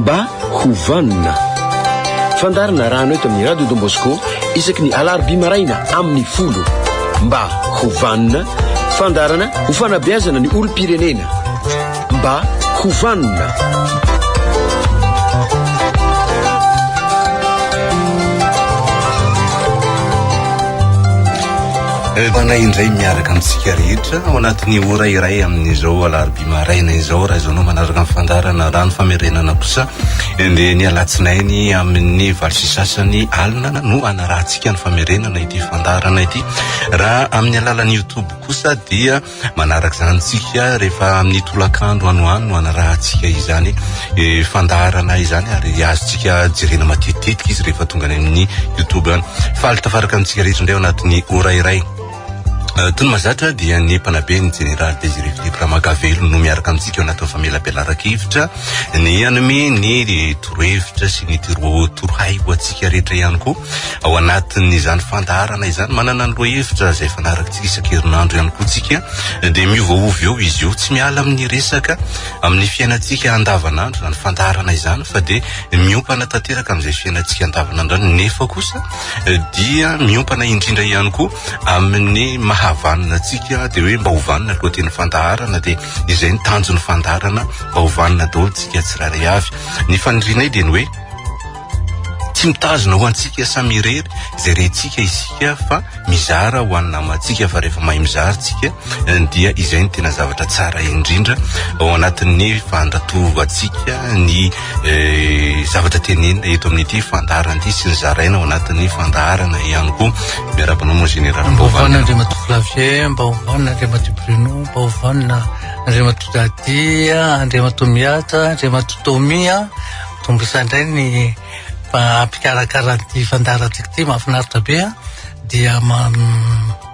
Mba ho vanona. Fandaharana arahana eto amin'ny Radio Don Bosco isaky ny alarobia maraina amin'ny folo. Mba ho vanona. Fandaharana ho fanabeazana ny olom-pirenena. Mba ho vanona. Bana indray miaraka amintsika rehetra ao anatin'ny ora iray amin'izao alarobia maraina izao raha izao no manaraka ny fandaharana raha ny famerenana kosa dia ny alatsinainy amin'ny valo sy sasany alina no anarahantsika ny famerenana ity fandaharana ity raha amin'ny alalan'ny youtube kosa dia Manaraka izany tsika rehefa amin'ny tolakandro any ho any no anarahantsika izany eh, fandaharana izany ary azontsika jerena matetitetika izy rehefa tonga any amin'ny YouTube any. Faly tafaraka amintsika rehetra indray ao anatin'ny ora iray. Eh, toy ny mahazatra dia ny mpanabe ny jeneraly Désiré Philippe Ramakavelo no miaraka amintsika ao anatin'ny famelabelaran-kevitra ny hanome ny torohevitra sy ny torohay ho antsika rehetra ihany koa. Ao anatin'izany fandaharana izany, manana ny lohahevitra izay fanarakantsika isan-kerinandro ihany koa tsika, dia miovaova eo izy io. Tsy miala amin'ny resaka amin'ny fiainantsika andavanandro izany fandaharana izany fa dia miompana tanteraka amin'izay fiainantsika andavanandro izany, nefa kosa dia miompana indrindra ihany koa amin'ny mahavanona antsika, dia hoe mba ho vanona lohatenin'ny fandaharana, dia izay ny tanjon'ny fandaharana, mba ho vanona daholo tsika tsirairay avy. Ny fanirianay dia ny hoe Tsy mitazona ho antsika samy irery izay rentsika isika fa mizara ho an'ny namantsika fa rehefa mahay mizara tsika dia izay no tena zavatra tsara indrindra ao anatin'ny fandratovantsika ny eh, zavatra tenenina eto amin'ity fandaharana ity sy ny zaraina ao anatin'ny fandaharana ihany koa. Miarahaba anao mon général. Mba ho vanona Andriamatoa Flavien, mba ho vanona Andriamatoa Bruno, mba ho vanona Andriamatoa Daddy, Andriamatoa Mihaja, Andriamatoa Tommy. Tontosa indray ny mpikarakara an'ity fandaharantsika ity, mahafinaritra be an, dia mba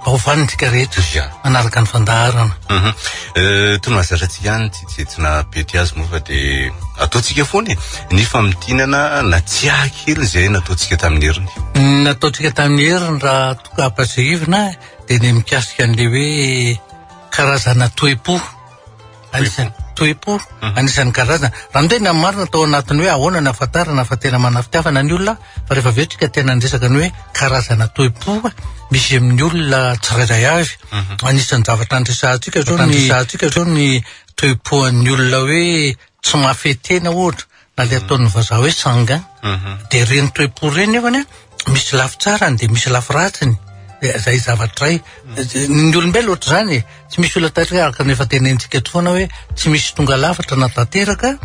ho vanona isika rehetra manaraka ny fandaharana. Mhm. Eh, toy ny mahazatra antsika ihany tsy tsetsina pety azy moa fa dia ataontsika foana e, ny famintinana na tsiahy kely izay nataontsika tamin'ny heriny. Ny nataontsika tamin'ny heriny raha toa ampahatsiahivina dia ny mikasika an'ilay hoe karazana toe-po. Anisan'ny toe-po, mhm. anisan'ny karazana. Raha ny tena marina tao anatin'ny hoe ahoana ny ahafantarana fa tena manana fitiavana ny olona, fa rehefa avy eo tsika tena niresaka ny hoe karazana toe-po misy amin'ny olona tsirairay avy. Mhm. Anisan'ny zavatra niresahantsika zao ny resahantsika zao ny toe-po an'ny olona hoe tsy mahafehy tena ohatra, na le ataon'ny vazaha hoe sanguin. Mhm. Dia ireny toe-po ireny nefany misy lafy tsarany dia misy lafy ratsiny. Dia zay zavatra iray. Ny olombelona ohatr'izany e, tsy misy olona tanteraka araka ny efa tenenintsika eto foana hoe tsy misy tonga lafatra na tanteraka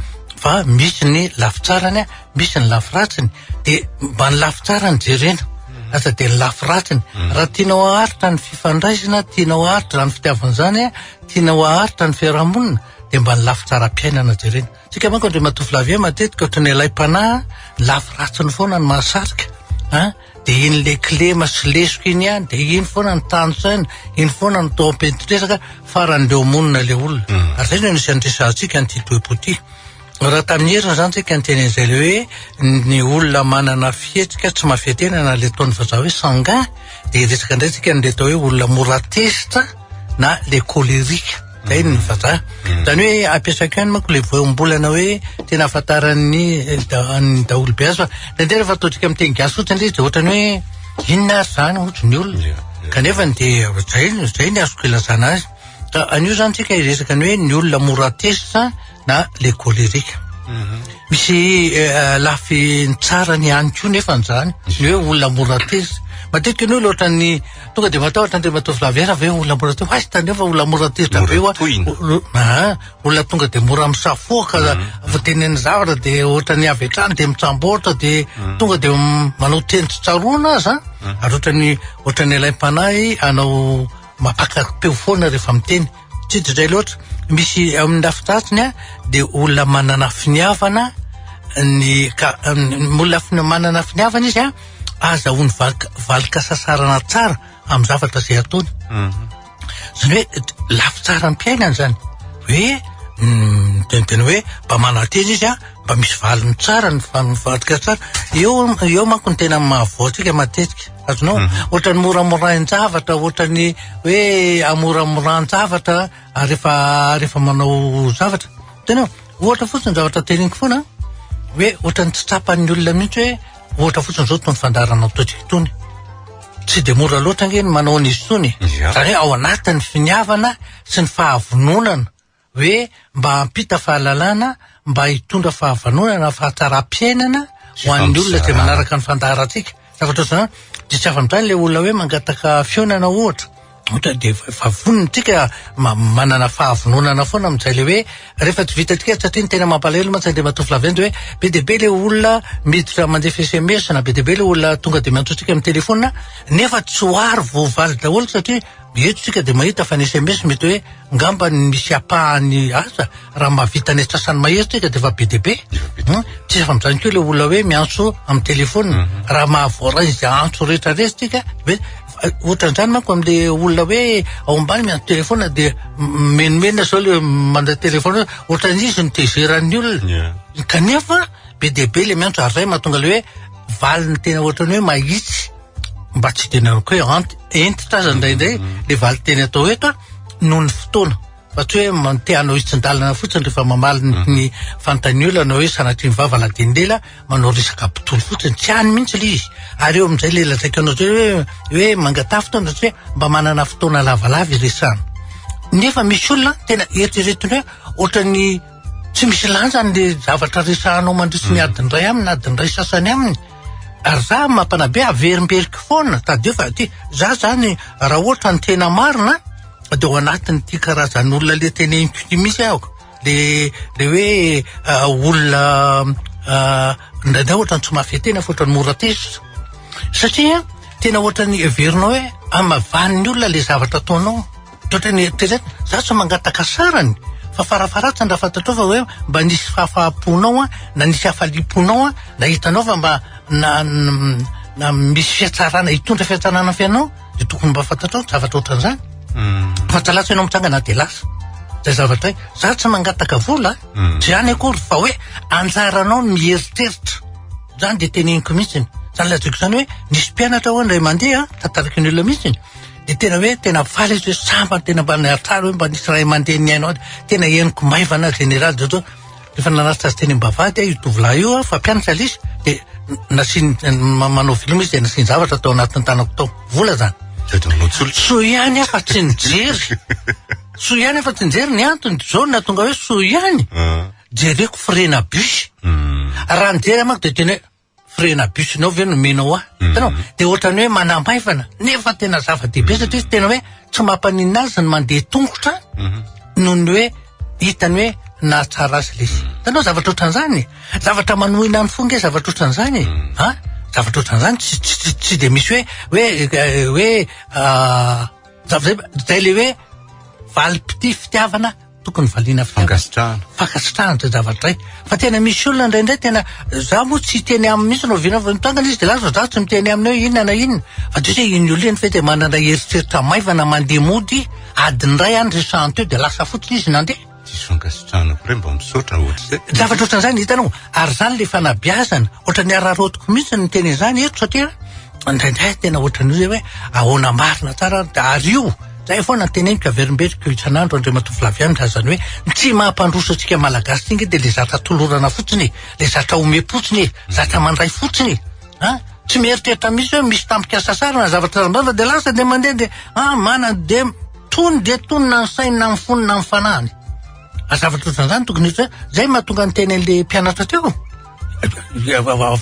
fa misy ny lafy tsarany, misy ny lafy ratsiny. Dia mba ny lafy tsarany jerena, aza dia ny lafy ratsiny. Raha tianao haharitra ny fifandraisana, tianao haharitra izany fitiavana izany, tianao haharitra ny fiarahamonina, dia mba ny lafy tsaram-piainana jerena. Tsika manko Andriamatoa Flavien matetika ohatran'ny alaim-panahy, ny lafy ratsiny foana no mahasarika an, dia iny le kilema sy lesoka iny ihany, dia iny foana no tanisaina, iny foana no atao ampentin-dresaka, farany leo monina ilay olona. Mm. Ary izay no anisan'ny resahantsika an'ity toe-po ity. Raha tamin'ny heriny izany tsika niteny an'izay le hoe ny olona manana fihetsika tsy mahafehy tena na le ataon'ny vazaha hoe sanguin, dia hiresaka indray tsika ny le atao hoe olona mora tezitra na le colérique. Zay ny vazaha. Mm. Zany hoe ampiasaiko ihany manko le voambolana hoe tena ahafantaran'ny eh, ny daholobe azy fa indraindray rehefa ataontsika amin'ny teny gasy fotsiny ilay izy dia ohatran'ny hoe inona ary zany ohatry ny olona. Kanefa dia zay zay ny azoko ilazana azy. Ka anio zany tsika hiresaka ny hoe ny olona mora tezitra na le colérique. Mhm. Misy eh, lafiny tsarany ihany koa nefa izany ny hoe olona mora tezitra. Matetika ny olona ohatran'ny Tonga dia matahotra Andriamatoa Flavien raha ve olona mora tezitra. Hay tandremo fa olona mora tezitra be hoa. Ah, olona tonga dia mora misafoaka, mm. vao tenenina zavatra dia ohatran'ny avy hatrany dia mitsamboatra dia mm. tonga dia manao teny tsy tsaroana aza. Mm. Ary ohatran'ny ohatran'ny alaim-panahy hanao mampaka-peo foana rehefa miteny. Tsy dray loatra. Misy amin'ny lafin-dratsiny a, dia olona manana finiavana ny ka olona manana finiavana izy a, azahoany valin-kasasarana tsara amin'ny zavatra izay ataony. Mhm. Izany hoe lafy tsara am-piainana izany. Hoe miteniteny hoe mba manantena izy a, mba misy valiny tsara ny mivadika tsara. Eo eo manko ny tena mahavoa antsika matetika. Azonao? Mhm. Ohatran'ny moramorain-javatra, ohatran'ny hoe amoramoran-javatra rehefa rehefa manao zavatra. Hitanao? Ohatra fotsiny zavatra teneniko foana. hoe ohatran'ny tsy tsapan'ny olona mihitsy hoe ohatra fotsiny izao itony fandaharana ataontsika itony. Tsy dia mora loatra ange ny manao an'izy itony e. Izany hoe ao anatin'ny finiavana sy ny fahavononana hoe mba hampita fahalalana, mba hitondra fahavanonana, fahatsaram-piainana ho an'ny olona izay manaraka ny fandaharantsika. Zavatra ohatr'izany, dia tsy afa-mijaly ilay olona hoe mangataka fihaonana ohatra. Ohatra dia efa vonona tsika manana fahavononana foana amin'izay ilay hoe rehefa tsy vitantsika satria ny tena mampalahelo mantsy Andriamatoa Flavien dia hoe be dia be ilay olona miditra mandefa sms na be dia be ilay olona tonga dia miantso antsika amin'ny telefaonina nefa tsy ho ary voavaly daholo satria eto tsika dia mahita fa ny sms mety hoe ngamba ny misy ampahany asa raha mahavita ny antsasany mahery tsika dia efa be dia be. Tsy afa-mijanona koa ilay olona hoe miantso amin'ny telefaonina. Raha mahavoaray izay antso rehetra rehetra tsika hoe ohatran'izany manko amin'ilay olona hoe ao ambany miantso telefaonina dia mimenomenona zao ilay mandray telefaonina ohatran'izy no tezeran'ny olona. Kanefa be dia be ilay miantso ary izay mahatonga ilay hoe valiny tena ohatran'ny hoe mahitsy mba tsy teneniko hoe ant- hentitra aza indraindray ilay valin-teny atao eto noho ny fotoana. Fa tsy hoe te hanao hitsin-dalana fotsiny rehefa mamaly ny fanontaniana olona na hoe sanatria ny vava na dia ny lela manao resaka mpitory fotsiny. Tsy any mihitsy ilay izy. Ary eo amin'izay ilay lazaiko anao izay hoe hoe mangataha fotoana satria mba manana fotoana lavalava iresahana. Nefa misy olona tena eritreretiny hoe ohatran'ny tsy misy lanjany ilay zavatra resahanao mandritry ny adiny iray aminy na adiny iray sasany aminy. Ary za mampanabe averimberiko foana, tadidio fa ty za zany raha ohatra ny tena marina de ao anatin'ity karazan'olona le teneniko ity mihitsy aho, le le hoe olona indraindray ohatran'ny tsy mahafehy tena fa ohatran'ny mora tezitra satria tena ohatran'ny heverinao hoe hamavanin'ny olona le zavatra ataonao. Ohatran'ny eritreretina, za tsy mangataka sarany fa farafaharatsiny raha fantatrao fa hoe mba nisy fahafahamponao an, na nisy hafaliam-ponao an, na hitanao fa mba na na misy fihatsarana, hitondra fihatsarana amin'ny fiainanao, dia tokony mba fantatrao ny zavatra ohatran'izany. Fa tsy lasa ianao mitsangana dia lasa. Zay zavatra zay. Za tsy mangataka vola, tsy izany akory fa hoe anjaranao ny mieritreritra. Zany dia teneniko mihitsiny. Zany lazaiko izany hoe nisy mpianatra ho'a indray mandeha, tantaraiko ny olona mihitsiny. Dia tena hoe tena faly izy hoe sambany tena mba nihatsara hoe mba nisy ray aman-dreny nihaino azy. Tena henoko maivana jeneraly zao zao. Rehefa nanatitra azy teny am-bavahady aho io tovolahy io fa mpianatra ilay izy dia nasiany manao veloma izy dia nasiany zavatra tao anatin'ny tanako tao. Vola zany. Soa ihany aho fa tsy nijery. Soa ihany aho fa tsy nijery ny antony. Zao no nahatonga hoe soa ihany. Jereko frais-na bus. Raha nijery aho manko dia tena hoe Frais-na bus-nao ve nomenao ahy? Hitanao? Dia ohatran'ny hoe manamaivana, nefa tena zava-dehibe satria izy tena hoe tsy mampaninona azy ny mandeha tongotra noho ny hoe hitany hoe nahatsara azy ilay izy. Hitanao zavatra ohatran'izany e? Zavatra manohina ny fo nge zavatra ohatran'izany e. Ha? Zavatra ohatran'izany tsy tsy tsy tsy dia misy hoe hoe hoe zavatra zay ilay hoe valim-pitia fitiavana tokony valiana fitiavana. Fankasitrahana. Fankasitrahana izay zavatra izay. Fa tena misy olona indraindray tena, za moa tsy hiteny aminy mihitsy na oviana fa mitangana izy dia lasa za tsy miteny aminy hoe inona na inona. Fa dia hoe iny olona iny ve dia manana eritreritra maivana mandeha mody adiny iray any resahany teo dia lasa fotsiny izy nandeha. Tsisy fankasitrahana koa re mba misaotra ohatr'izay. Zavatra ohatran'izany hitanao. Ary izany ilay fanabeazana, ohatran'ny araraotiko mihitsy ny miteny an'izany eto satria indraindray tena ohatran'ny hoe ahoana marina tsara ary io Zay foana no teneniko averimberiko isan'andro Andriamatoa Flavien milaza ny hoe ny tsy mahampandroso antsika Malagasy ity nge dia le zatra tolorana fotsiny e, le zatra omem-potsiny e, zatra mandray fotsiny e. A! Tsy mieritreritra mihitsy hoe misy tampoka sasarana zavatra zava dia lasa dia mandeha dia ah mana dia tony dia tony na ny sainy na ny fony na ny fanahiny. Ary zavatra ohatran'izany tokony hita zay mahatonga ny teny an'le mpianatra teo.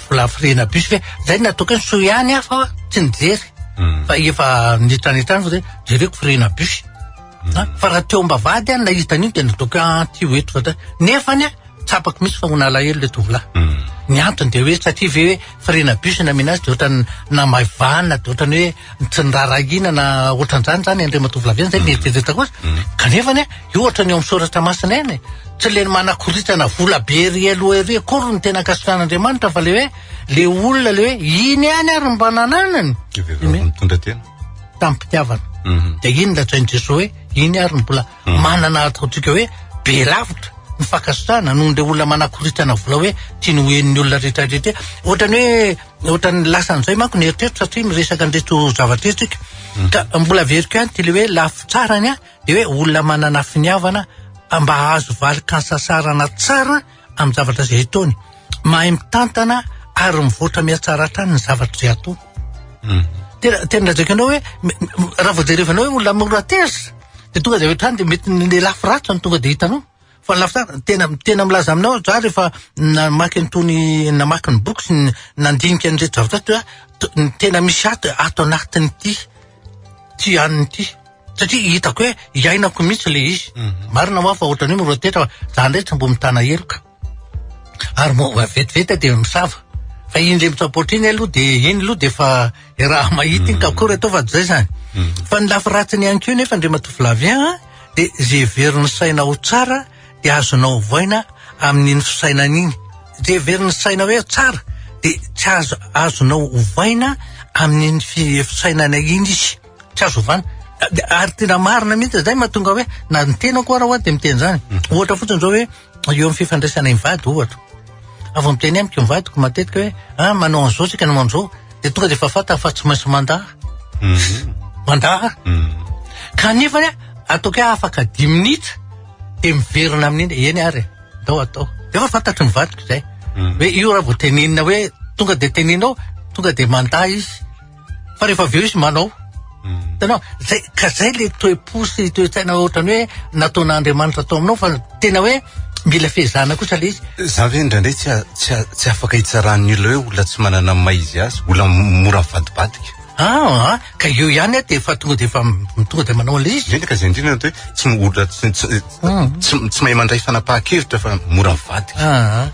Vola frais-na bus ve? Zay no nataoko hoe soa ihany aho fa tsy nijery. Hmm. Fa efa nitranitran fa jereko frais-na bus. Hmm. Fa raha teo am-bavahady aho nahita an'iny dia nataoko hoe ah, ty ho eto fa nefany tsapako mihitsy fa ho nalahelo le tovolahy. Hmm. Ny antony dia hoe satria ve hoe frais-na bus namena azy dia ohatran'ny namaivana dia ohatran'ny hoe tsy niraharahiana na ohatran'izany zany Andriamatoa Flavien zay ny eritreretako azy. Kanefa anie io ohatran'ny eo amin'ny soratra masina ihany e. Tsy le manakoritsana vola be ery aloha ery akory no tena ankasitrahan'Andriamanitra fa le hoe le olona le hoe iny ihany ary mba nananany. Dia vehivavy mitondra tena. Tamim-pitiavana. Dia iny lazain'i Jesoa hoe iny ary no mbola manana ataontsika hoe be lavitra ny fankasitrahana noho ny le olona manakoritsana vola hoe tiany ho henon'ny olona rehetra rehetra. Ohatran'ny hoe ohatran'ny lasan'izay manko ny eritreritra satria miresaka an'ireto zavatra ireto isika. Ka mbola averiko ihany ity le hoe lafy tsarany an, dia hoe olona manana finiavana mba hahazo valin-kansasarana tsara amin'ny zavatra izay ataony. mahay mitantana ary mivoatra mihatsara hatrany ny zavatra izay ataony. Tena tena lazaiko anao hoe raha vao jerevanao hoe olona mora tezitra dia tonga dia avy hatrany dia mety ny lafy ratsy no tonga dia hitanao. Fa ny lafy tsara tena tena milaza aminao za rehefa namaky an'itony namaky ny boky sy ny nandinika an'ireto zavatra ireto hoe ny tena misy ato ato anatin'ity ty anona ity. Satria hitako hoe iainako mihitsy ilay izy. Marina hoa fa ohatran'ny hoe mora tezitra fa za indray tsy mbo mitana heloka. Ary moa vetivety dia misava. Fa iny le mitsapoatra iny aloha dia iny aloha dia efa raha mahita iny ka akory atao fa zay zany. Fa ny lafy ratsiny ihany koa nefa Andriamatoa Flavien a, dia izay heverin'ny saina ho tsara dia azonao ovaina amin'iny fisainana iny. Izay heverin'ny saina hoe tsara dia tsy azo azonao ovaina amin'iny fisainana iny izy. Tsy azo ovana. Ary tena marina mihitsy zay mahatonga hoe na ny tenako ara hoa dia miteny zany. Ohatra fotsiny zao hoe eo amin'ny fifandraisana mivady ohatra. Avy miteny amiko ny vadiko matetika hoe ah manao an'izao tsika manao an'izao dia tonga dia efa fantany fa tsy maintsy mandà. Mandà. Kanefa ataoko hoe afaka dimy minitra dia miverina amin'iny eny ary ndao atao. Dia efa fantatry ny vadiko izay. Hoe io raha vao tenenina hoe tonga dia teneninao tonga dia mandà izy. Fa rehefa avy eo izy manao. Hitanao? Zay, ka zay le toe-po sy toe-tsaina ohatrany hoe nataon'Andriamanitra tao aminao fa tena hoe mila fehezana kosa le izy. Za ve indraindray tsy tsy tsy afaka hitsaran'ny olona hoe olona tsy manana ny maha izy azy, olona mora mivadibadika. Ah, ah, ka eo ihany aho dia efa tonga dia efa tonga dia manao an'ilay izy. Indrindra ka izay indrindra ny hoe tsy olona tsy tsy tsy tsy mahay mandray fanapahan-kevitra fa mora mivadika. Ah, ah.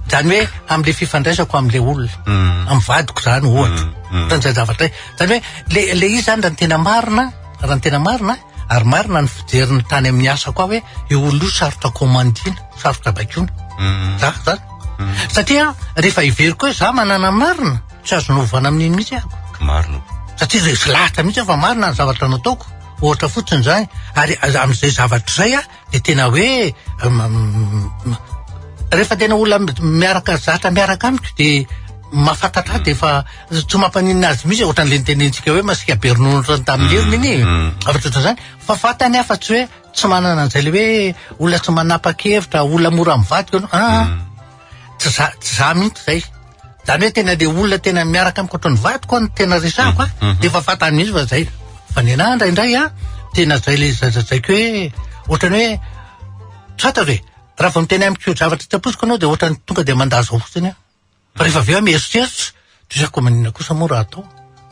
Zany hoe am'le fifandraisako am'le olona, mm. am vadiko zany ohatra. Mm. Mm. Zany zavatra zany hoe le le izy zany raha ny tena marina, raha ny tena marina ary marina ny fijeriny tany amin'ny asako aho hoe io olona io sarotra komandina, sarotra baikoina. Mm. Za zany. Mm. Satria rehefa heveriko hoe za manana marina, tsy azo novana amin'iny mihitsy aho. Marina. Satria resy lahatra mihitsy aho fa marina ny zavatra nataoko. Ohatra fotsiny zany. Ary amin'izay zavatra izay aho dia tena hoe rehefa tena olona miaraka zatra miaraka amiko dia mahafantatra ahy dia efa tsy mampaninona azy mihitsy ohatran'ilay nitenentsika hoe masiaka be ronono ohatran'ny tamin'ny heriny iny e. Mm. Afatra ohatran'izany fa fantany aho fa tsy hoe tsy manana an'izay le hoe olona tsy manapa-kevitra, olona mora mivadika ah, ah. Mm. Tsy za tsy za mihitsy zay. Zany hoe tena le olona tena miaraka amiko ohatran'ny vadiko no tena resahako a, mm, mm-hmm. dia efa fantany mihitsy fa zay. Fa ny anahy indraindray a, tena zay le zazazaiko hoe ohatran'ny hoe tsy fantako e, raha vao miteny amiko zavatra tsy ampoiziko ianao dia ohatran'ny tonga dia mandà zao fotsiny aho. Fa rehefa avy eo aho mieritreritra, dia zako maninona kosa moa raha atao.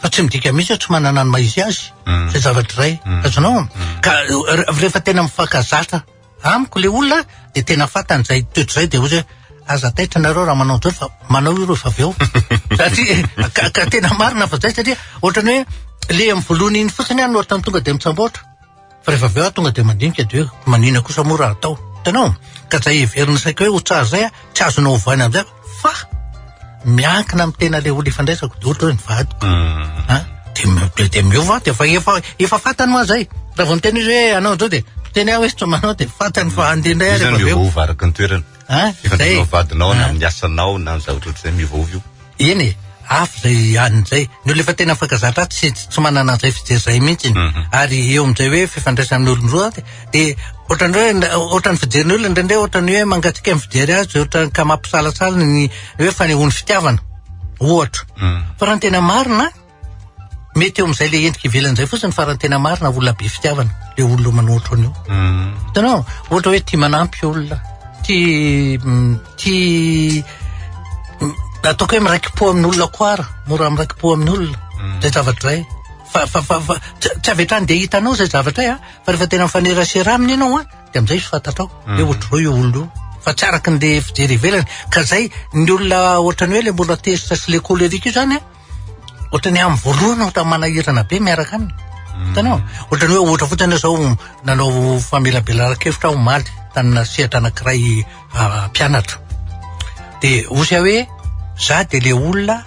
Fa tsy midika mihitsy hoe tsy manana ny maha izy azy, mm. zay zavatra izay. Mm. Azonao? Ka rehefa tena mifankazatra Amiko le olona de tena fantany zay toetra zay de ozy hoe aza taitra nareo raha manao an'zao fa manao io rehefa avy eo satria ka, ka tena marina fa zay satria ohatrany hoe le amin'ny voalohany iny fotsiny aho no ohatrany tonga de mitsamboatra fa rehefa avy eo aho tonga de mandinika de hoe manina kosa moa raha atao hitanao ka zay heverin'ny saiko hoe ho tsara zay a tsy azonao ovaina amizay fa miankina amin'ny tena le olona ifandraisako de ohatra hoe ny vadiko mm. a de de miova de efa efa efa fantany moa zay raha vao miteny izy hoe anao zao de miteny aho hoe tsy manao de fantany fa handeha indray ary efa miovaova araka ny toerana efa zay vadinao na amin'ny asanao na amin'ny zavatra ohatr'izay miovaova io eny e hafa zay any zay ny olona efa tena mifankazatra tsy tsy manana an'izay fijery zay mihitsy mhm. ary eo amin'izay hoe fifandraisana amin'ny olon-droa de ohatran'ny hoe ohatran'ny fijerin'ny olona indraindray ohatran'ny hoe mangatsiaka ny fijery azy ohatran'ny ka mampisalasala ny hoe fanehoany fitiavana ohatra mm. fa raha ny tena marina mety eo amin'izay le endrika ivelany izay fotsiny fa raha ny tena marina olona be fitiavana le olona manao ohatran'io mm. hitanao ohatra hoe tia manampy olona tia mm, tia ataoko hoe miraiki-po amin'olona koa ara mora miraiki-po amin'ny olona zay zavatra izay fa fa fa fa tsy avy hatrany dia hitanao izay zavatra izay a fa rehefa tena mifanerasera aminy ianao a dia amin'izay izy fantatrao hoe ohatr'izao io olona io fa tsy araka ny le fijery ivelany ka zay ny olona ohatran'ny hoe le mbola tezitra sy le colérique io zany a ohatran'ny amin'ny voalohany ohatran'ny manahirana be miaraka aminy hitanao ohatran'ny hoe ohatra fotsiny zao nanao famelabelaran-kevitra aho omaly tamina sehatra anankiray mpianatra dia hoy aho hoe za dia le olona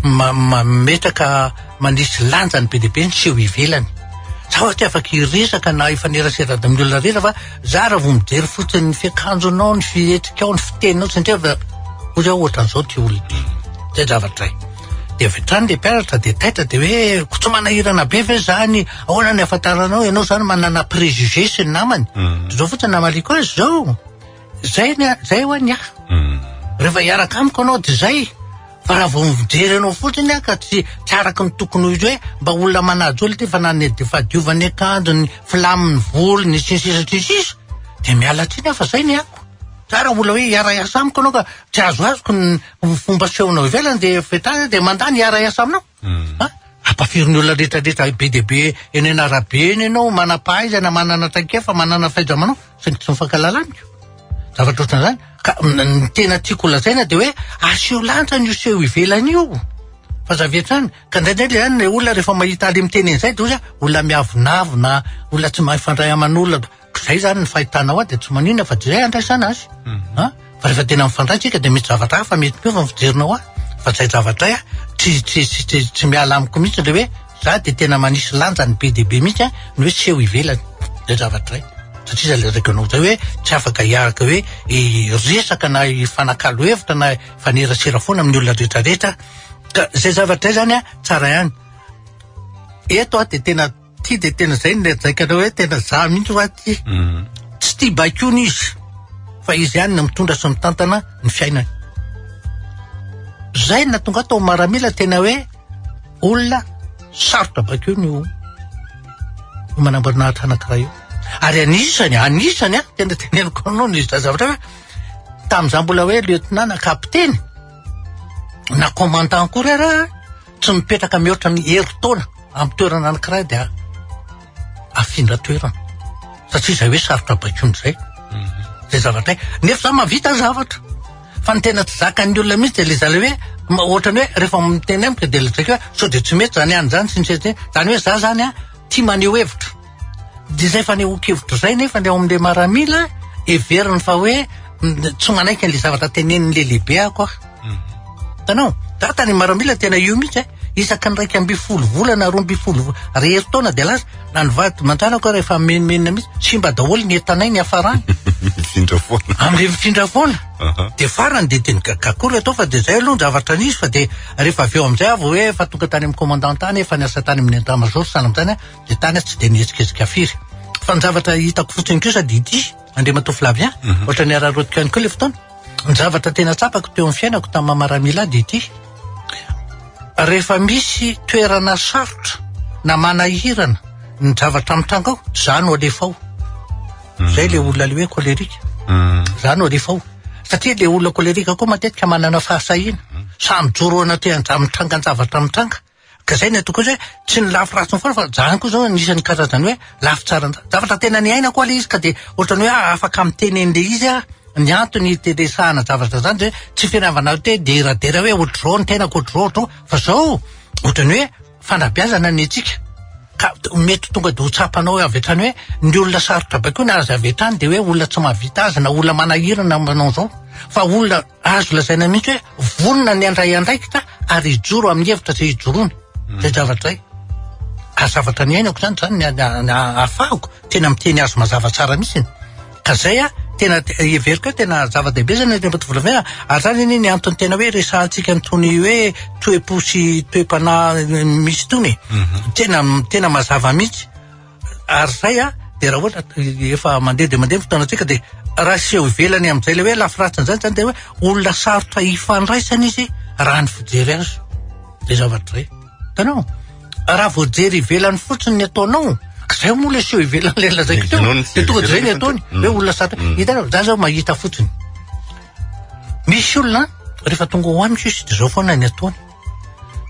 mametraka manisy lanjany be dia be ny seho ivelany za hoa tsy afaka hiresaka na hifanerasera amin'ny olona rehetra fa za raha vao mijery fotsiny ny fiakanjonao ny fihetsikao ny fiteninao tsy ny fa hoy aho ohatran'izao ty olona ity zay zavatra izay dia avy hatrany le mpianatra dia taitra dia hoe ko tsy manahirana be ve zany ahoana ny ahafantaranao ianao zany manana préjugé sy ny namany mm. zao fotsiny namaliko azy zao Zay ny zay hoa ny ahy. Mm. Rehefa hiaraka amiko ianao dia izay. Fa raha vao mijery anao fotsiny aho ka tsy tsy araka ny tokony ho izy hoe mba olona manaja olona ity fa na ny fahadiovan'ny akanjony, ny filamin'ny volony, sy ny sisa sy ny sisa dia miala tsiny aho fa izay ny ako. Za raha olona hoe hiara-hiasa amiko ianao ka tsy azoazoko ny fomba asehonao ivelany dia avy hatrany aho dia mandà ny hiara-hiasa aminao. Ha? Ampafirin'ny olona rehetra rehetra be dia be eny an'arabe eny ianao, manam-pahaizana, manana traikefa, manana fahaiza-manao, saingy tsy mifankahalala amiko. Zavatra ohatran'izany. Ka ny tena tiako holazaina dia hoe aseho lanjany io seho ivelany io. Fa aza avy hatrany. Ka indraindray ilay any ilay olona rehefa mahita ahy miteny an'izay dia hoy izy olona miavonavona, olona tsy mahay mifandray aman'olona. Zay zany ny fahitanao ahy dia tsy maninona fa dia zay andraisana azy. Mhm. Fa rehefa tena mifandray tsika dia mety zavatra hafa mety miova ny fijerinao ahy. Fa zay zavatra zay tsy tsy tsy tsy tsy miala amiko mihitsy le hoe za dia tena manisy lanjany be dia be mihitsy ny hoe seho ivelany. Zay zavatra zay. Satria zay lazaiko anao zay hoe tsy afaka hiaraka hoe hiresaka na hifanakalo hevitra na hifanerasera foana amin'ny olona rehetra rehetra. Ka zay zavatra zay zany tsara ihany. Eto aho dia tena Ty dia tena zay no lazaiko hoe tena za mihitsy hoa ty. Mm. Tsy tia baikoana izy fa izy ihany no mitondra sy mitantana ny fiainany. Zay no nahatonga ahy tao maramila tena hoe olona sarotra baikoana io io manamboninahitra anankiray io. Ary anisany, anisany an, tena teneniko anao ny zavatra hoe tamin'izaho mbola hoe lieutenant na kapiteny na commandant akory ara tsy mipetraka mihoatra ny herintaona amin'ny toerana anankiray dia afindra toerana satria izay hoe sarotra baikoina izay mhm. zay zavatra hay nefa za mahavita zavatra fa ny tena tsy zakan'ny olona mihitsy dia le zala hoe ohatrany hoe rehefa miteny amiko dia lazaiko hoe sao dia tsy mety zany any zany sy ny sisa zany hoe za zany a tia maneho hevitra dia izay fanehoan-kevitra izay nefa ny ao amin'le maramila heveriny fa hoe tsy manaiky an'le zavatra tenenin'le lehibe ako aho mhm. hitanao za tany maramila tena io mihitsy e isaky ny 11 volana 12 ary herintaona dia lasa na ny vady mantanako rehefa menomenona mihitsy simba daholo ny entanay ny hafarany mifindra foana am'le mifindra foana dia farany dia teny gagakory atao fa dia zay aloha ny zavatra nisy fa dia rehefa avy eo am'izay aho vao hoe efa tonga tany amin'ny commandant tany efa niasa tany amin'ny état major sahala amin'izany dia tany aho tsy dia nihetsiketsika firy. Fa ny zavatra hitako fotsiny kosa dia ity, Andriamatoa Flavien, mhm. ohatra ny araraotiko ihany koa ilay fotoana. Ny zavatra tena tsapako teo amin'ny fiainako tamin'ny maha maramila ahy dia ity. Rehefa misy toerana sarotra na manahirana ny zavatra mitranga ao, za no alefa ao. Mhm. Zay le olona le hoe colérique. Mhm. Za no alefa ao. Satria le olona colérique koa matetika manana fahasahiana. Samy mijoro ao anatin'ny mitrangan-javatra mitranga. Ka zay ny ataoko hoe tsy ny lafy ratsiny foana fa zany koa zao anisan'ny karazany hoe lafy tsara zavatra tena niainako aloha izy ka de ohatrany hoe afaka miteny an'le izy aho ny antony iteresahana zavatra zany de tsy finiavana hoe deradera hoe ohatr'izao ny tenako ohatr'izao ohatr'izao fa zao ohatrany hoe fanabeazana ny antsika ka mety tonga de ho tsapanao avy hatrany hoe ny olona sarotra baikoina aza avy hatrany de hoe olona tsy mahavita azy na olona manahirana manao zao fa olona Azo lazaina mihitsy hoe vonona ny handray andraikitra ary hijoro amin'ny hevitra izay ijoroany. Izay zavatra izay. Ary zavatra niainako izany, izany ny ahafahako tena miteny azy mazava tsara mihitsy. Ka izay a, tena heveriko hoe tena zava-dehibe izany Andriamatoa Volamena, ary izany anie ny antony tena hoe resahantsika an'itony hoe toe-po sy toe-panahy misy itony e. Tena tena mazava mihitsy. Ary zay a, de raha ohatra efa mandeha de mandeha ny fotoanantsika de raha seho ivelany amin'izay le hoe lafy ratsiny zany zany de hoe olona sarotra ifandraisana izy raha ny fijery azy. Zay zavatra zay. Hitanao? Raha vao jery ivelany fotsiny ny ataonao, zay moa le seho ivelany le lazaiko teo, de tonga de zay ny ataony, hoe olona sarotra. Hitanao, za zao mahita fotsiny. Misy olona rehefa tonga ao amiko izy de zao foana ny ataony.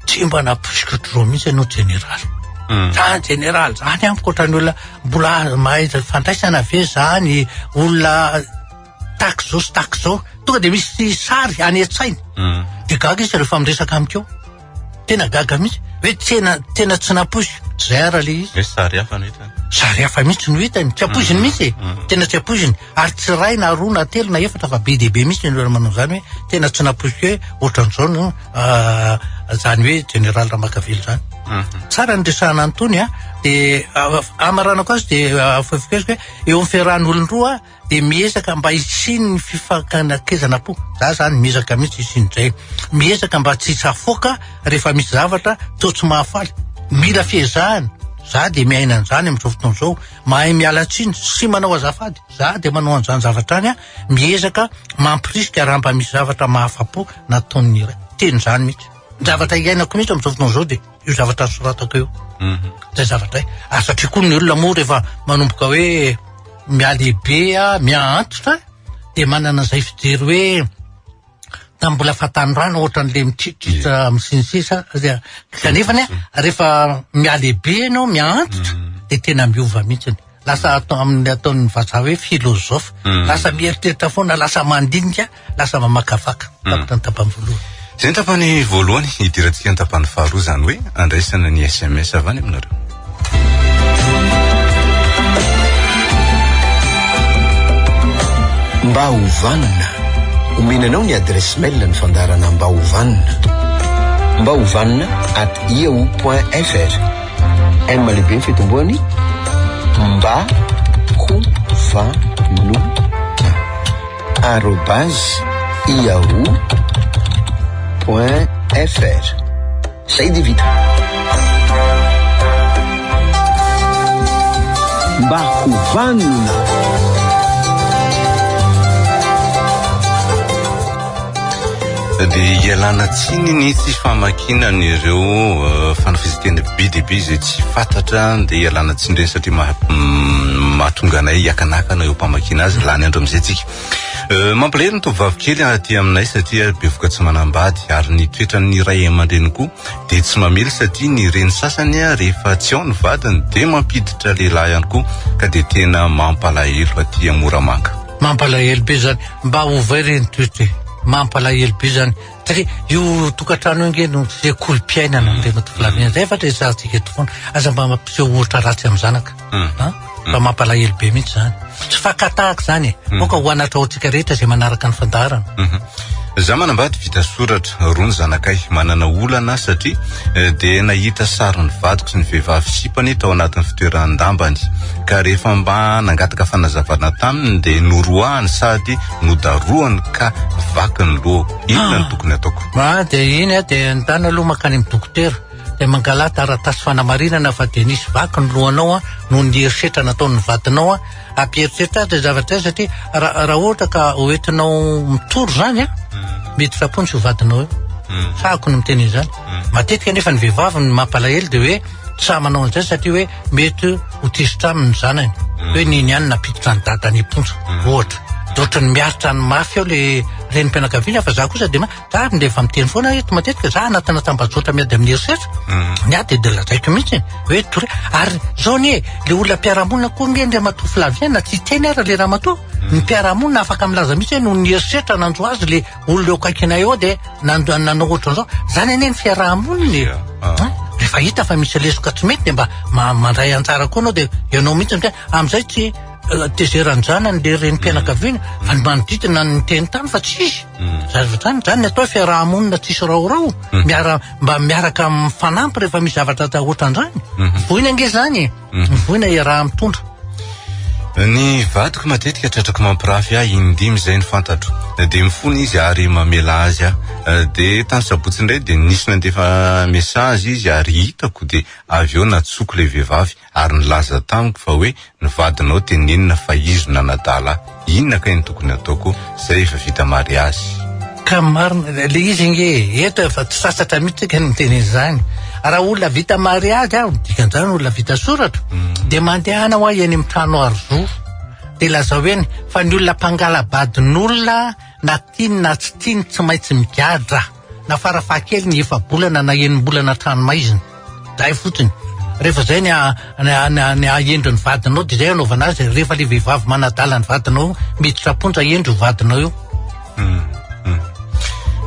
Tsy mba nampoiziko ohatr'izao mihitsy ianao jeneraly. Hmm. Zany jeneraly zany amiko ohatran'ny olona mbola mahay fandraisana ve zany olona tahaka izao sy tahaka izao. Tonga dia misy sary any an-tsainy. Hmm. Dia gaga izy rehefa miresaka amiko eo. Tena gaga mihitsy. Hoe tena tena tsy nampoiziko. Tsy izay ara le izy. Hoe sary hafa no hitany. Sary hafa mihitsy no hitany. Tsy ampoiziny hmm. mihitsy e. Tena tsy ampoiziny. Ary tsy iray na roa na telo na efatra fa be dia be mihitsy ny olona manao izany hoe tena tsy nampoiziko hoe ohatran'izao no izany hoe Général Ramakavelo izany. Mhm. Tsara ny resahana an'itony a, dia amaranako azy dia afohefokeziko hoe eo amin'ny fiarahan'olon-droa dia miezaka mba hisian'ny fifankanakezana am-po. Za zany miezaka mihitsy hisian'izay. Miezaka mba tsy hisafoaka rehefa misy zavatra toa tsy mahafaly. Mila fiezahana. Za dia miaina an'izany amin'izao fotoana izao. Mahay miala tsiny sy manao azafady. Za dia manao an'izany zavatra any, miezaka mampirisika raha mba misy zavatra mahafa-po nataon'ny iray. Teny izany mihitsy. Ny zavatra iainako mihitsy amin'izao fotoana izao dia io zavatra soratako io. Mhm. Zay zavatra e. Ary satria koa ny olona moa rehefa manomboka hoe mihalehibe, miha-antitra dia manana izay fijery hoe tamin'ny mbola fahatanorana ohatran'le mitritritra amin'ny sy ny sisa kanefa ny rehefa mihalehibe ianao miha-antitra mm. dia tena miova mihitsy lasa atao amin'ny ataon'ny vazaha hoe philosophe mm. lasa mieritreritra foana lasa mandinika lasa mamakafaka mm. tapitra ny tapany voalohany Izay ny tapany voalohany, hidirantsika ny tapany faharoa izany hoe andraisana ny SMS avy any aminareo. Mba ho vanona. Omena anao ny adresse mail ny fandaharana Mba ho vanona. Mba ho vanona at yahoo point fr. M lehibe ny fitomboany. Mba ho vanona. Arobase yahoo point fr. Zay dia vita. Mba ho vanona. Dia ialana tsiny ny tsy famakiana an'ireo eh, fanafiziteny be dia be izay tsy fantatra dia ialana tsiny ireny satria mm, mahatonga anay hiakanakana eo am-pamakiana azy lany andro amin'izay tsika. Eh, mampalahelo ny tovovavy kely aty aminay satria bevoka tsy manambady ary ny toetran'ny ray aman-dreny koa dia tsy mamely satria ny reny sasany rehefa tsy ao ny vadiny dia mampiditra lehilahy ihany koa ka dia tena mampalahelo aty Moramanga. Mampalahelo be zany, mba ovay re ny toetra e, mampalahelo be zany satria io tokantrano io nge no sekolim-piainana Andriamatoa Flavien, zay fa resahantsika eto foana, aza mba mampiseho ohatra ratsy amin'ny zanaka. Hmm. Fa mampalahelo be mihitsy zany. Tsy fakatahaka zany e. Hmm. Aoka ho anatra ho antsika rehetra izay manaraka ny fandaharana. Mhm. Za manambady vita soratra, roa ny zanakay, manana olana satria eh, dia nahita sarin'ny vadiko sy ny vehivavy sipany tao anatin'ny fitoeran-dambany. Ka rehefa mba nangataka fanazavana taminy dia noroahany sady nodarohany ka vaky ny lohako. Inona no tokony ataoko? Ah, dia iny ah, dia ndana aloha mankany amin'ny dokotera. Dia mangalà taratasy fanamarinana fa dia nisy vaky ny lohanao noho ny herisetra nataon'ny vadinao. Hampieritreritra azy izay zavatra izay satria raha ohatra ka hoentinao mitory izany an, miditra am-ponja io vadinao io. Sahako ny miteny an'izany. Matetika anefa ny vehivavy ny mampalahelo dia hoe tsy sahy manao an'izay satria hoe mety ho tezitra aminy ny zanany. Hoe niny ihany nampiditra ny dadany am-ponja, ohatra. Dia ohatran'ny miaritra ny mafy eo ilay renim-pianakaviana fa za kosa dia Za ary efa miteny foana eto matetika, za anatina tambajotra miady amin'ny herisetra, mm. ny ahy dia lazaiko mihitsy hoe tore ary zao anie le olona mpiara-monina koa nge Andriamatoa Flavien na tsy hiteny ary le ramatoa, mm. ny mpiara-monina afaka milaza mihitsy hoe noho ny herisetra nanjo azy le olona eo akaikinay eo dia nanao ohatran'izao. Zany anie ny fiaraha-monina e. Ah. Rehefa hita fa misy lesoka tsy mety dia mba mandray anjara koa anao dia ianao mihitsy miteny amin'izay tsy eh, tezeran-janany le renim-pianakaviana fa ny manodidina ny niteny tany fa tsy izy. Mm. Zavatra zany, zany ny atao hoe fiaraha-monina tsisy raorao, mm. miara mba miaraka mifanampy rehefa misy zavatra atao ohatran'izany. Mm-hmm. Voina ange zany e. Mm-hmm. Voina iaraha mitondra. Ny vadiko matetika tratrako mampirafy ahy indimy izay ny fantatro. Dia mifona izy ary mamela azy aho. Dia tany sabotsy indray dia nisy nandefa message izy ary hitako dia avy eo natsoko ilay vehivavy. ary nilaza tamiko fa hoe ny vadinao tenenina fa izy no nanadala ahy, inona kay no tokony ataoko zay efa vita mariazy? Ka marina le izy nge eto efa tsy sasatra mihitsy tsika ny miteny an'izany. Raha olona vita mariazy aho, dikan'izany olona vita soratra, mm. dia mandehana hoa eny amin'ny trano arzo. Dia lazao eny fa ny olona mpangala-badin'olona na tiany na tsy tiany tsy maintsy migadra. Na farafahakeliny efa-bolana na enim-bolana an-tranomaizina. Zay fotsiny. Rehefa zay ny ny ahendry ny vadinao dia zay anaovana azy. Rehefa le vehivavy manadala ny vadinao miditra am-ponja hendry io vadinao io. Hmm, hmm.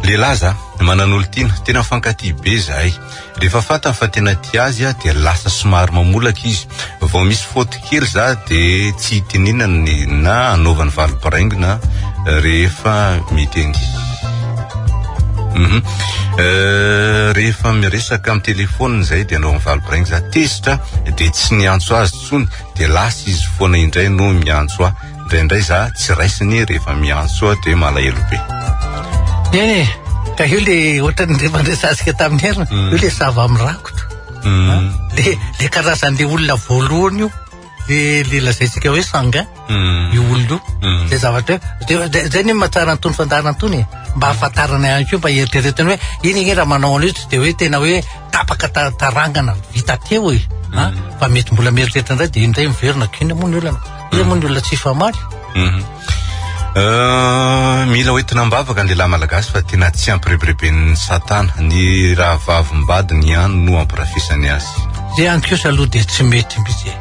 Lehilahy za, manan'olon-tiana, tena mifankatia be zahay. Rehefa fantany fa tena tia azy aho dia lasa somary mamolaka izy. Vao misy faute kely za dia tsy iteninany na anaovany valibiraingina rehefa miteny. Mhm. Euh, rehefa miresaka amin'ny telefaonina izay dia anaovany valibiraingy za tezitra dia tsy niantso azy tsony dia lasa izy foana indray no miantso ahy. Indraindray za tsy raisiny rehefa miantso ahy dia malahelo be. Eny e, ka io le ohatran'ny rehefa niresahantsika tamin'ny heriny, mm. io le zava-mirakotra. Le le karazan'le olona voalohany io, le le lazaintsika hoe sanguin, io olona io. Zay zavatra io. De zay ny mahatsara an'itony fandaharana itony e. Mba ahafantarana ihany koa, mba eritreretana hoe iny ange raha manao an'io tsy de hoe tena hoe tapaka tarangana vita teo e. Fa mety mbola mieritreritra indray de iny indray miverina, inona moa ny olana? Iza moa ny olona tsy hifamaly? Mila hoentina am-bavaka ny lehilahy malagasy fa tena tsy ampirebireben'ny satana. Ny rahavavim-badiny ihany no ampirafesany azy. Zay ihany kosa aloha dia tsy mety mihitsy e.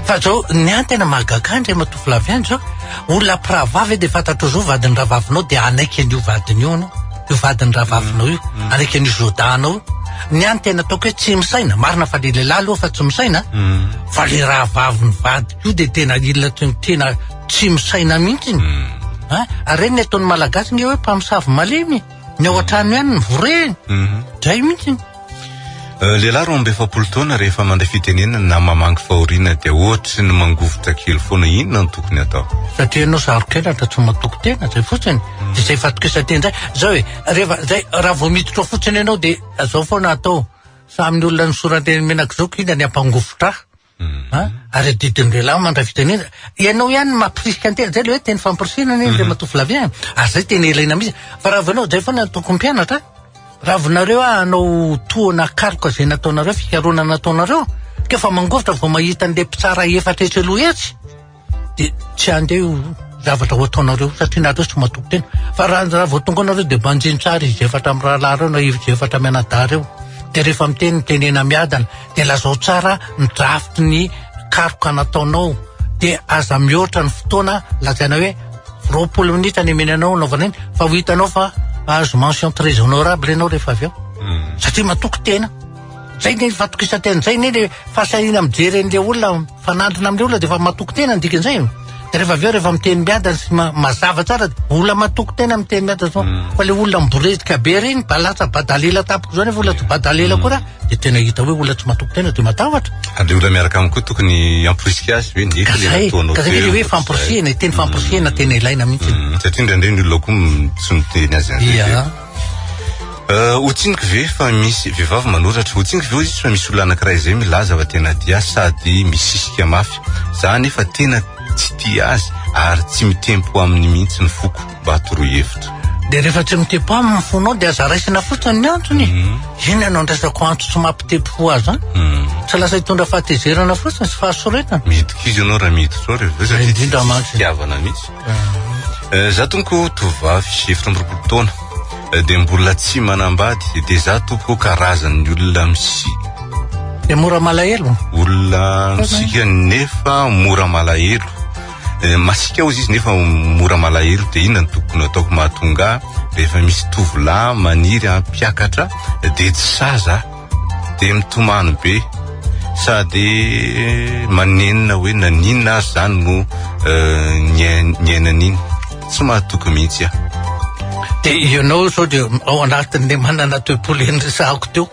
Fa zao, ny ahy tena mahagaga ahy Andriamatoa Flavien zao, olona mpirahavavy dia fantatrao zao vadin'ny rahavavinao dia hanaiky an'io vadiny io anao, io vadin'ny rahavavinao io, hanaiky an'io zodahinao io. Ny ahy tena ataoko hoe tsy misaina, marina fa le lehilahy aloha fa tsy misaina, fa le rahavavin'ny vadiko io dia tena olona tena Tsy misaina mihitsy. Hmm. Ary reny ny ataon'ny Malagasy nge hoe mpamosavy malemy. Ny ao an-trano ihany ny vorehiny. Mhm. Dray mihitsy. Euh, lehilahy 42 taona rehefa mandray fitenenana na mamangy fahoriana dia ohatry ny mangovitra kely foana inona no tokony atao? Satria ianao saro-kenatra tsy matoky tena zay fotsiny. Hmm. Dia zay fatokisan-tena zay. Zao e, rehefa zay raha vao miditra ao fotsiny ianao dia zao foana atao. Samy ny olona nisoran-teny menak'izao inona ny hampangovitra ahy. A? Ary adidin'ny lehilahy mandray fitenenana. Ianao ihany no mampirisika ny tena. Zay le hoe teny fampirisihana anie Andriamatoa Flavien. Ary zay tena ilaina mihitsy. Fa raha vao ianao, zay foana ny tokony mpianatra. Raha vao nareo hanao tohana karoka zay nataonareo, fikarohana nataonareo, ka efa mangovitra vao mahita an'le mpitsara efatra etsy aloha etsy, dia tsy handeha io zavatra ho ataonareo satria nareo tsy matoky tena. Fa raha raha vao tonga nareo dia banjino tsara izy efatra mirahalahy ireo na izy efatra mianadahy ireo. Dia rehefa miteny mitenena miadana, dia lazao tsara ny drafitry ny karoka nataonao. Dia aza mihoatra ny fotoana lazaina hoe 20 minitra ny omena anao anaovana iny fa ho hitanao fa azo mention très honorable ianao rehefa avy eo. Satria matoky tena. Zay ny fatokisan-tena, zay ny le fahasahiana mijery an'le olona, mifanandrina amin'le olona dia efa matoky tena ny dikan'izay. Dia rehefa avy eo rehefa miteny miadana sy mazava tsara, olona matoky tena miteny miadana zao. Fa le olona miboredika be ireny, balatsa badalela tampoka zao nefa olona tsy badalela akory dia tena hita hoe olona tsy matoky tena dia matahotra. Ary le olona miaraka aminy koa tokony hamporisika azy hoe nefa le nataonao Ka zay le hoe famporisihana, teny famporisihana tena ilaina mihitsy. Satria indraindray ny olona koa tsy miteny azy an'izay. Ia. Ho tsiniko ve fa misy vehivavy manoratra, ho tsiniko ve hoy izy fa misy olona anankiray izay milaza fa tena tia ahy sady misisika mafy. Za anefa tena tsy tia azy ary tsy mitempo aminy mihitsy ny foko. Mba atoroy hevitra. Dia rehefa tsy mitempo aminy ny fonao dia aza raisina fotsiny ny antony e. Inona no andraisako antso tsy mampitempo fo ahy izany? Tsy lasa hitondra fahatezerana fotsiny sy fahasoretana. Midika izy ianao raha miditra ao rehefa avy eo satria tsy fitiavana mihitsy. Za tompoko tovovavy 24 taona dia mbola tsy manambady dia za tompoko karazan'ny olona misi Dia mora malahelo. Olona misika nefa mora malahelo. Masiaka hozy izy nefa mora malahelo dia inona no tokony ataoko mahatonga ahy rehefa misy tovolahy maniry hampiakatra dia tsy sahy za. Dia mitomany be sady manenina hoe naninona ary zany no niainana iny. Tsy mahatoky mihitsy aho. Dia ianao zao dia ao anatin'le manana toe-po le niresahako teo.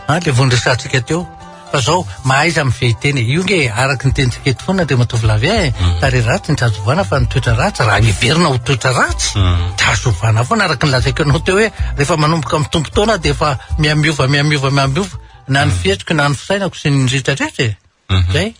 Ah, le vao niresahantsika teo. Fa zao, mahaiza mifehy tena. Io nge araka ny tenintsika eto foana Andriamatoa Flavien e. Tarehy ratsy ny tsy azo ovana fa ny toetra ratsy raha heverina ho toetra ratsy, tsy azo ovana foana araka ny lazaiko anao teo hoe rehefa manomboka mitombo taona dia efa mihamiova mihamiova mihamiova na ny fihetsiko na ny fisainako sy ny rehetra rehetra e. Zay.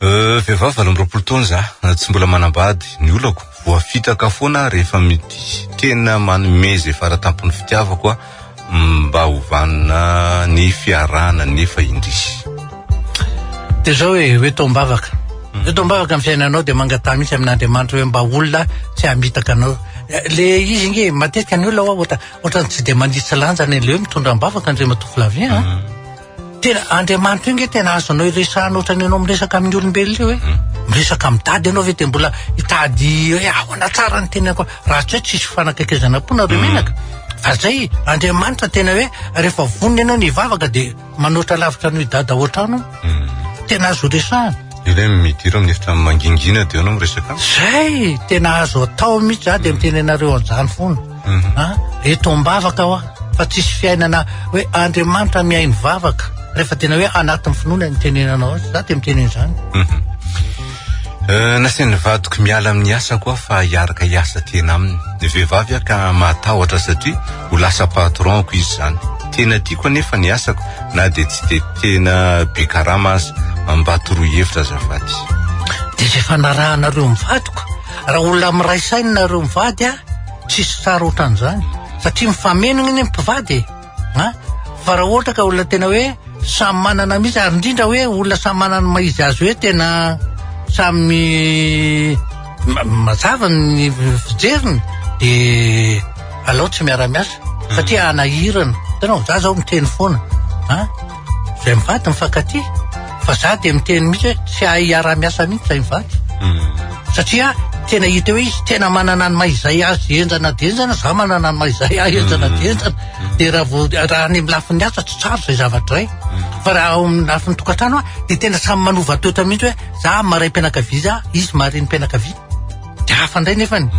Vehivavy 28 taona za, tsy mbola manambady. Ny olako, voafitaka foana aho rehefa mitia. Tena manome izay faratampon'ny fitiavako aho mba ho vanona ny fiarahana nefa indrisy. Dia zao e, ho eto am-bavaka. Eto am-bavaka ny fiainanao dia mangataha mihitsy amin'Andriamanitra hoe mba olona tsy hamitaka anao. Le izy nge, matetika ny olona hoa ohatra, ohatran'ny tsy dia manitsy lanjany le hoe mitondra am-bavaka Andriamatoa Flavien a. Tena Andriamanitra io nge tena azonao iresahana ohatran'ny ianao miresaka amin'ny olombelona io e. Miresaka amin'ny dada ianao ve dia mbola hitady hoe ahoana tsara ny tenako raha tsy hoe tsisy fanakaikezana am-po nareo menaka. Fa zay Andriamanitra tena hoe rehefa vonona ianao ny hivavaka dia manoatra lavitra noho i dada ao an-trano. Tena azo resahana. Ilay midira amin'ny efitrano mangingina dia ianao miresaka aminy. Zay tena azo atao mihitsy za dia miteny anareo an'izany foana. Ah, eto am-bavaka aho fa tsisy fiainana hoe Andriamanitra mihaino vavaka rehefa tena hoe anatin'ny finoana ny tenenanao azy, za dia miteny an'izany. Mhm. Eh, nasain'ny vadiko miala amin'ny asako aho fa hiaraka hiasa tena aminy. Ny vehivavy aho ka mahatahotra satria ho lasa patron-ko izy izany. Tena tiako anefa ny asako na dia tsy dia tena be karama aza. Mba toroy hevitra azafady. Dia izay fanarahanareo mivady ko. Raha olona miray saina nareo mivady a, tsisy tsara ohatran'izany. Satria mifameno anie ny mpivady e. A! Fa raha ohatra ka olona tena hoe samy manana mihitsy ary indrindra hoe olona samy manana ny maha izy azy hoe tena samy mazava ny fijeriny de alao tsy miara-miasa satria hanahirana. Hitanao, za zao miteny foana a! Zay mivady mifankatia fa za de miteny mihitsy hoe tsy hahay hiara-miasa mihitsy zay mivady. Satria tena hita hoe izy tena manana ny maha izay azy henjana dia henjana, za manana ny maha izay ahy henjana dia henjana. Dia raha vao raha any amin'ny lafiny asa tsy tsara izay zavatra izay. Fa raha ao amin'ny lafiny tokantrano a, dia tena samy manova toetra mihitsy hoe za maha-raim-pianakaviana za, izy maha-renim-pianakaviana. Dia hafa indray nefany.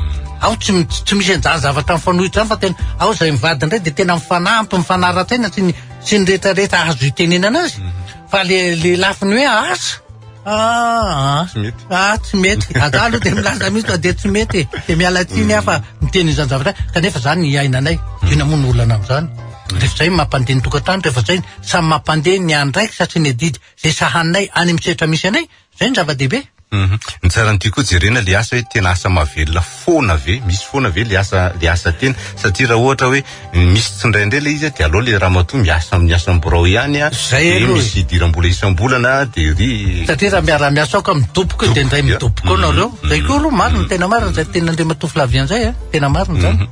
Ao tsy tsy misy an'izany zavatra mifanohitra izany fa tena ao izay mivady indray dia tena mifanampy, mifanara-tsaina sy ny sy ny rehetrarehetra azo itenenana azy. Fa le le lafiny hoe asa Ah, tsy mety. Ah, tsy mety. Za aloha dia milaza mihitsy fa dia tsy mety e. Dia miala tsiny aho fa miteny izany zavatra kanefa izany iainanay. Inona moa no olana amin'izany? Rehefa izay mampandeha ny tokantrano, rehefa izay samy mampandeha ny andraikitra sy ny adidy izay sahaninay any amin'ny sehatra misy anay, izay no zava-dehibe. Mhm. Ny tsara ny tiako jerena le asa hoe tena asa mahavelona foana ve? Misy foana ve le asa le asa tena? Satria raha ohatra hoe misy tsindraindray le izy dia aleo le ramatoa miasa amin'ny asa birao ihany a, Zay dia aloha e. misy idiram-bola isam-bolana dia ry Satria raha miara-miasa ao ka midoboka dia indray midoboka ao nareo. Zay koa aloha marina, tena marina izay tenin'Andriamatoa Flavien izay a, tena marina izany.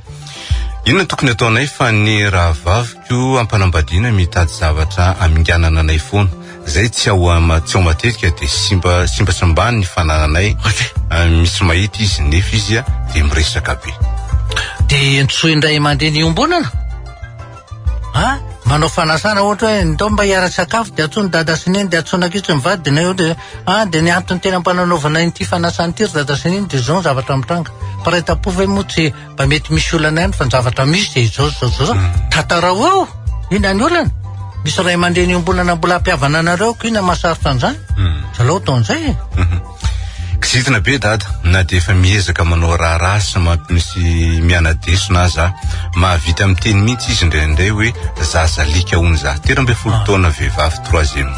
Inona no tokony ataonay fa ny rahavaviko ampanambadiana mitady zavatra haminganana anay foana. Zay tsy ao tsy ao matetika dia simba simba simbany ny fanananay. Misy mahita izy nefa izy dia miresaka be. Dia antsoy ny ray aman-dreny iombonana. A, manao fanasana ohatra hoe ndao mba hiara-tsakafo dia antsoy ny dada sy neny dia antsoina ankizy ny vadiny ohatra hoe a dia ny antony tena ampananaovana ity fanasana ity ry dada sy neny dia izao ny zavatra mitranga. Mpiray tampo ve moa tsy Mba mety misy olana ihany fa ny zavatra misy dia izao izao izao. Mm. Tantarao eo, inona ny olana? Misy ray aman-dreny iombonana mbola hampihavana anareo ko inona mahasarotra an'izany? Mm. Zalao atao an'izay e. Mhm. Kizitina be dada, na dia efa miezaka manao raharaha sy mampisy miana-desona aza, mahavita miteny mihitsy izy indraindray hoe zaza alika hono za. 13 ah. taona vehivavy troisième.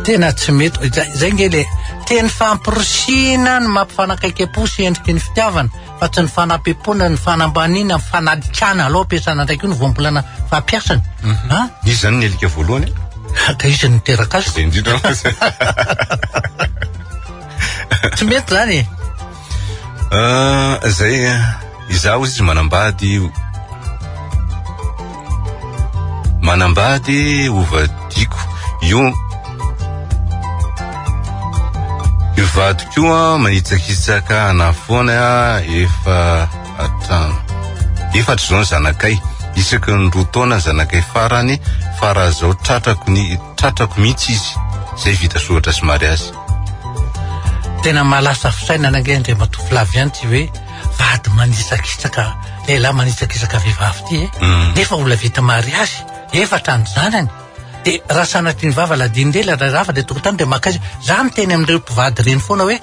Tena tsy mety, zay nge le teny famporisihina ny mampifanakaiky-po sy endriky ny fitiavana. fa tsy ny fanampipoana, ny fanambaniana, ny fanalikana aloha ampiasana ndraiky io ny voambolana fampiasana. Mhm. Ha? Izy zany ny alika voalohany? Ka izy no niteraka azy. Zay indrindra. Tsy mety zany e. Ah, zay izaho izy manambady Manambady hovadiako io io vadiko io an manitsakitsaka anah foana efa hatrany efatra izao ny zanakay isaky ny roa taona ny zanakay farany fa raha zao tratrako ny tratrako mihitsy izy zay vita soratra sy mariazy. Tena mahalasa fisainana ange Andriamatoa Flavien ty hoe vady manitsakitsaka lehilahy manitsakitsaka vehivavy ty e. Mm. Nefa olona vita mariazy, efatra ny zanany. De raha sanatria ny vava ladin-dela raha rafa de tokotany de maka izy. Za miteny amin'ireo mpivady ireny foana hoe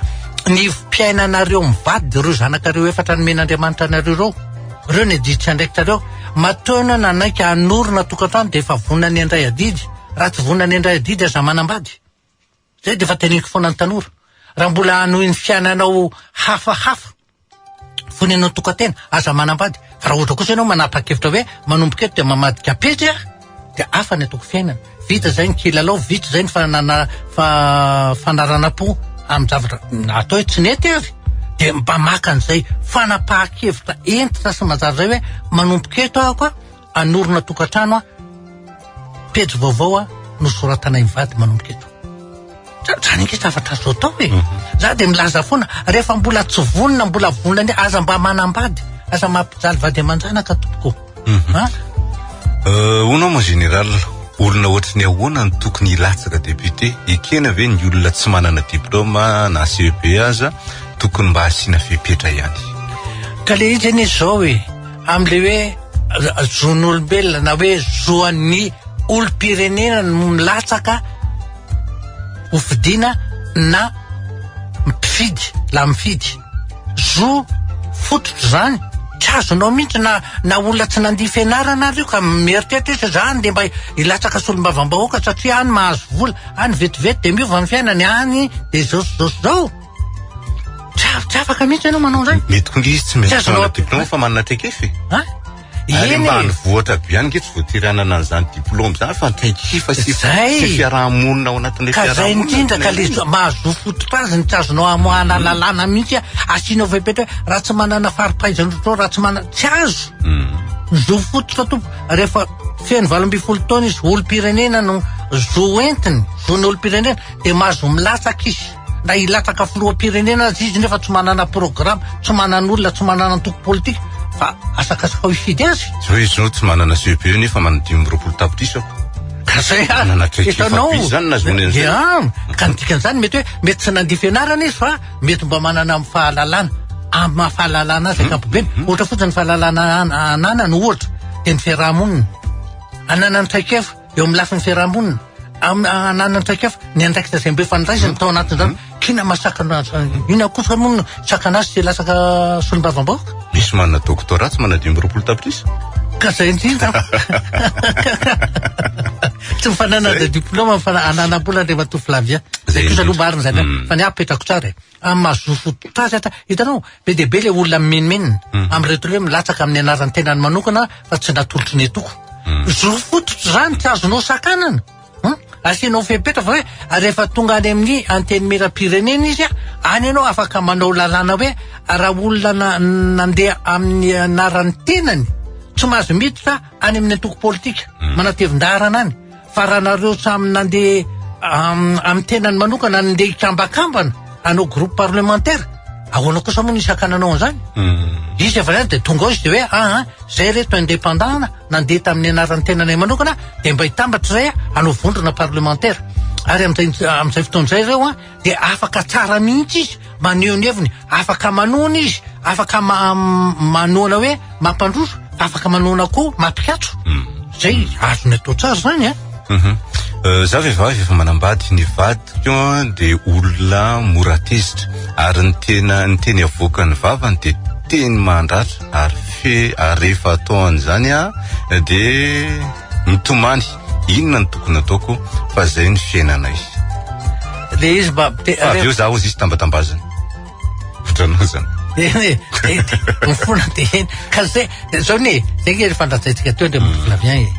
ny fiainanareo mivady ireo zanakareo efatra nomen'Andriamanitra anareo ireo. Ireo ny adidy sy andraikitrareo. Matoa ianao nanaiky hanorina tokantrano de efa vonona ny handray adidy. Raha tsy vonona ny handray adidy aza manambady. Zay de efa teneniko foana ny tanora. Raha mbola hanohy ny fiainanao hafahafa fony ianao tokan-tena, aza manambady. Fa raha ohatra kosa ianao manapa-kevitra hoe manomboka eto dia mamadika pejy aho, dia hafa ny ataoko fiainana. Vita izay ny kilalao, vita izay ny fanana fa fanaranam-po amin'ny zavatra atao hoe tsy nety ary dia mba maka an'izay fanapahan-kevitra hentitra sy mazava izay hoe manomboka eto aho ka hanorina tokantrano aho, pejy vaovao aho no soratanay mivady manomboka eto. Zany ange zavatra azo atao e. Mhm. Za dia milaza foana, rehefa mbola tsy vonona, mbola vonona ny aza mba manambady, aza mampijaly vady aman-janaka tompoko. Mhm. Ha? Euh, hono mon général, olona ohatry ny ahoana no tokony hilatsaka député? Ekena ve ny olona tsy manana diplôme na CEP aza tokony mba asiana fepetra ihany? Ka le izy anie zao e, am'le hoe zon'olombelona na hoe zoan'ny olom-pirenena no milatsaka ho fidiana na mpifidy, laha mifidy. Zo fototra izany. Tsy azonao mihitsy na na olona tsy nandia fianarana ary io ka mieritreritra izy za andeha mba hilatsaka solombavambahoaka satria any mahazo vola, any vetivety dia miova ny fiainany, any dia zao sy zao sy zao. Tsy tsy afaka mihitsy ianao manao an'izay. Mety koa nge izy tsy mety Tsy azonao manana diplôme fa manana traikefa e. Ha? Ary Eny e. ambanivohitra be any nge tsy voatery hanana an'izany diplôme izany fa ny traikefa sy Zay. sy fiaraha-monina ao anatin'ilay Ka zay fiaraha-monina indrindra ka le no zo- mahazo fototra azy ny tsy azonao amoahana lalàna mihitsy a, asianao fepetra hoe raha tsy manana fari-pahaizana ohatr'izao, raha tsy manana, tsy azo. Ny zo fototra tompoko, rehefa feno 18 taona izy, olom-pirenena no zo entiny, zon'ny olom-pirenena, dia mahazo milatsaka izy. Na hilatsaka filoham-pirenena aza izy nefa tsy manana programa, tsy manan'olona, tsy manana antoko politika, fa asakasakao hifidy azy. Zao izy zao tsy manana CEPE nefa manana 25 tapitrisa ko. Ka zay ah, Manana traikefa hitanao. be zany nahazoany an'izay. Ya, ka ny dikan'izany mety hoe mety tsy nandia fianarana izy fa mety mba manana amin'ny fahalalana, amin'ny maha fahalalana azy ankapobeny. Ohatra fotsiny ny fahalalana ananany ohatra dia ny fiaraha-monina. Ananany traikefa eo amin'ny lafiny fiaraha-monina, ananany traikefa ny andraikitra izay mba efa noraisiny tao anatin'izany. K'inona mahasakana azy? Inona kosa moa no sakana azy tsy hilatsaka solombavambahoaka? Misy manana doctorat tsy manana 25 tapitrisa. Ka zay indrindra. Tsy ny fananana Zay. diplôme fa ananam-bola Andriamatoa Flavien. Zay Zay kosa aloha indrindra. marina zany. Fa ny ahy apetrako tsara e. Amin'ny maha zo fototra azy atra. Hitanao, be dia be le olona mimenomenona amin'ireto hoe milatsaka amin'ny anaran'ny tenany manokana fa tsy natolotry ny antoko. Zo fototra izany tsy azonao sakanana. Hum? Asianao fepetra fa hoe rehefa tonga any amin'ny antenimieram-pirenena izy, any ianao afaka manao lalàna hoe raha olona na, nandeha amin'ny anaran'ny tenany, tsy mahazo miditra any amin'ny antoko politika, manatevin-daharana any. Fa raha nareo samy nandeha amin'ny tenany manokana, nandeha hikambakambana, hanao groupe parlementaire, ahoana kosa moa ny hisakananao an'izany? Izy efa zany dia tonga ao izy dia hoe ah, zay reto indépendant nandeha tamin'ny anaran'ny tenanay manokana dia mba hitambatra izay hanao vondrona parlementaire. Ary amin'izay amin'izay fotoana izay ireo an, dia afaka tsara mihitsy izy maneho ny heviny, afaka manohana izy, afaka manohana hoe mampandroso, fa afaka manohana koa mampikatso. Zay azony atao tsara izany an. Za vehivavy efa manambady, ny vadiko dia olona mora tezitra ary ny tena ny teny avoakan'ny vavany dia teny mandratra ary fe ary rehefa atao an'izany aho dia mitomany. Inona no tokony ataoko fa zay ny fiainanay. Le izy mba te Fa avy eo za hozy izy tambatambazana. Ohatranao zany. Eny e, de mifona de eny. Ka zay, zao ne, zay nge efa ndrajaintsika teo Andriamatoa Flavien e.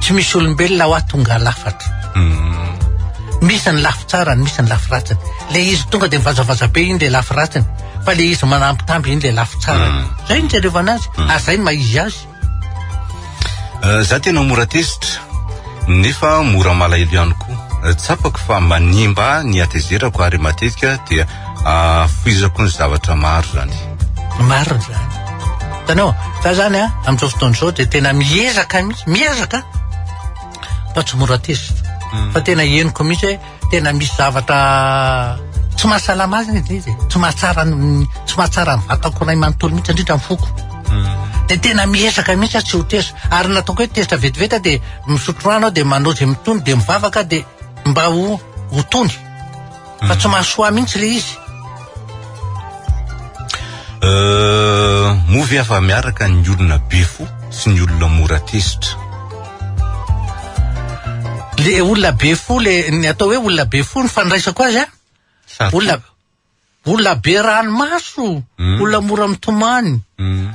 Tsy misy olombelona hoa tonga lafatra. Misy ny lafy tsarany, misy ny lafy ratsiny. Le izy tonga de mivazavaza be iny le lafy ratsiny, fa le izy manambitamby iny le lafy tsarany. Zay no jerevana azy, ary zay no maha izy azy. Za tena mora tezitra nefa mora malahelo ihany koa. Tsapako fa manimba ny hatezerako ary matetika dia afoizako ny zavatra maro zany. Marina zany. Hitanao, za zany a, amin'izao fotoana izao dia tena miezaka mihitsy, miezaka fa tsy mora tezitra. Fa tena henoko mihitsy hoe tena misy zavatra tsy mahasalama azy ilay izy e. Tsy mahatsara ny, tsy mahatsara ny vatako iray manontolo mihitsy, indrindra ny foko. Dia tena miezaka mihitsy aho tsy ho tezitra. Ary nataoko hoe tezitra vetivety aho dia misotro rano aho dia manao izay mitony dia mivavaka aho dia mba ho ho tony. Fa tsy mahasoa ahy mihitsy ilay izy. Moa ve afa-miaraka ny olona be fo sy ny olona mora tezitra? Le olona be fo, le ny atao hoe olona be fo ny fandraisako azy a, olona olona be ranomaso, olona mora mitomany.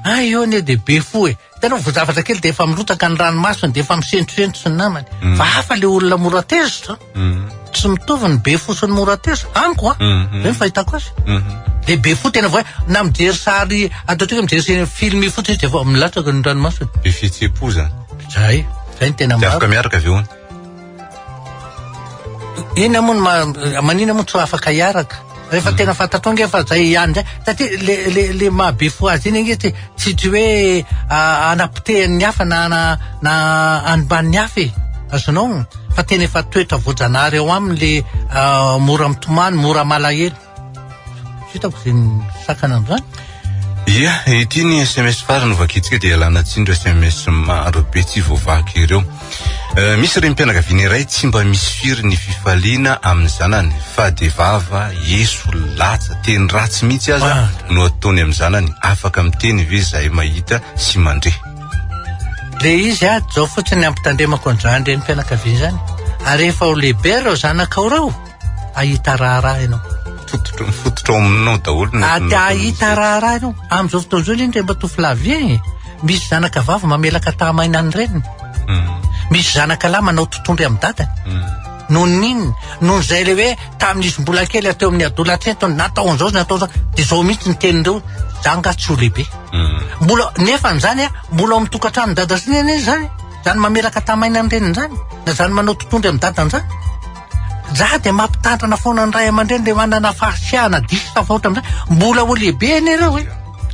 Ah io anie de be fo e. Hitanao vao zavatra kely de efa mirotsaka ny ranomasony, de efa misentosento sy ny namany. Fa hafa le olona mora tezitra. Tsy mitovy ny be fo sy ny mora tezitra amiko a. Zay ny fahitako azy. Le be fo tena vao na mijery sary ataontsika hoe mijery film fotsiny izy de efa milatsaka ny ranomasony. Be fihetseham-po zany. Zay, zay ny tena marina. Dia afaka miaraka avy eo. Inona moa no ma- maninona moa tsy afaka hiaraka? Rehefa tena fantatrao nge fa zay ihany ndray. Satria le le le maha be fo azy iny ange tsy tsy tsy hoe anapotehan'ny hafa na na na animban'ny hafa e. Azonao? Fa tena efa toetra voajanahary ao aminy le mora mitomany, mora malahelo. Tsy hitako izay misakana amin'izany. Ia, ity ny sms farany vakintsika dia ialana tsiny ireo sms maro be tsy voavaky ireo. Misy renim-pianakaviana iray tsy mba misy firy ny fifaliana amin'ny zanany fa dia vava, eso, latsa, teny ratsy mihitsy aza no ataony amin'ny zanany. Afaka miteny ve izahay mahita sy mandre? Le izy a, zao fotsiny ampitandremako an'izany renim-pianakaviana izany. Ary rehefa ho lehibe ireo zanakao ireo, hahita raharaha ianao. Fototra, mifototra ao aminao daholo ny Ady hahita raharaha ianao. Amin'izao fotoana izao indrindra mba tovolahy e, misy zanaka vavy mamelaka tahamaina ny reniny. Misy zanaka lahy manao totondry amin'ny dadany. Noho ny inona? Noho izay le hoe tamin'izy mbola kely teo amin'ny adolescente natao an'izao sy natao an'izao, dia izao mihitsy ny tenin'ireo, za angaha tsy ho lehibe. Mbola, nefa an'izany a, mbola ao amin'ny tokantranon'i dada sy neny izy izany, izany mamelaka tahamaina ny reniny izany, na izany manao totondry amin'ny dadany izany. Za dia mampitandrina foana ny ray aman-dreny le manana fahasiahana diso tafahoatra amin'izany. Mbola ho lehibe anie ireo e.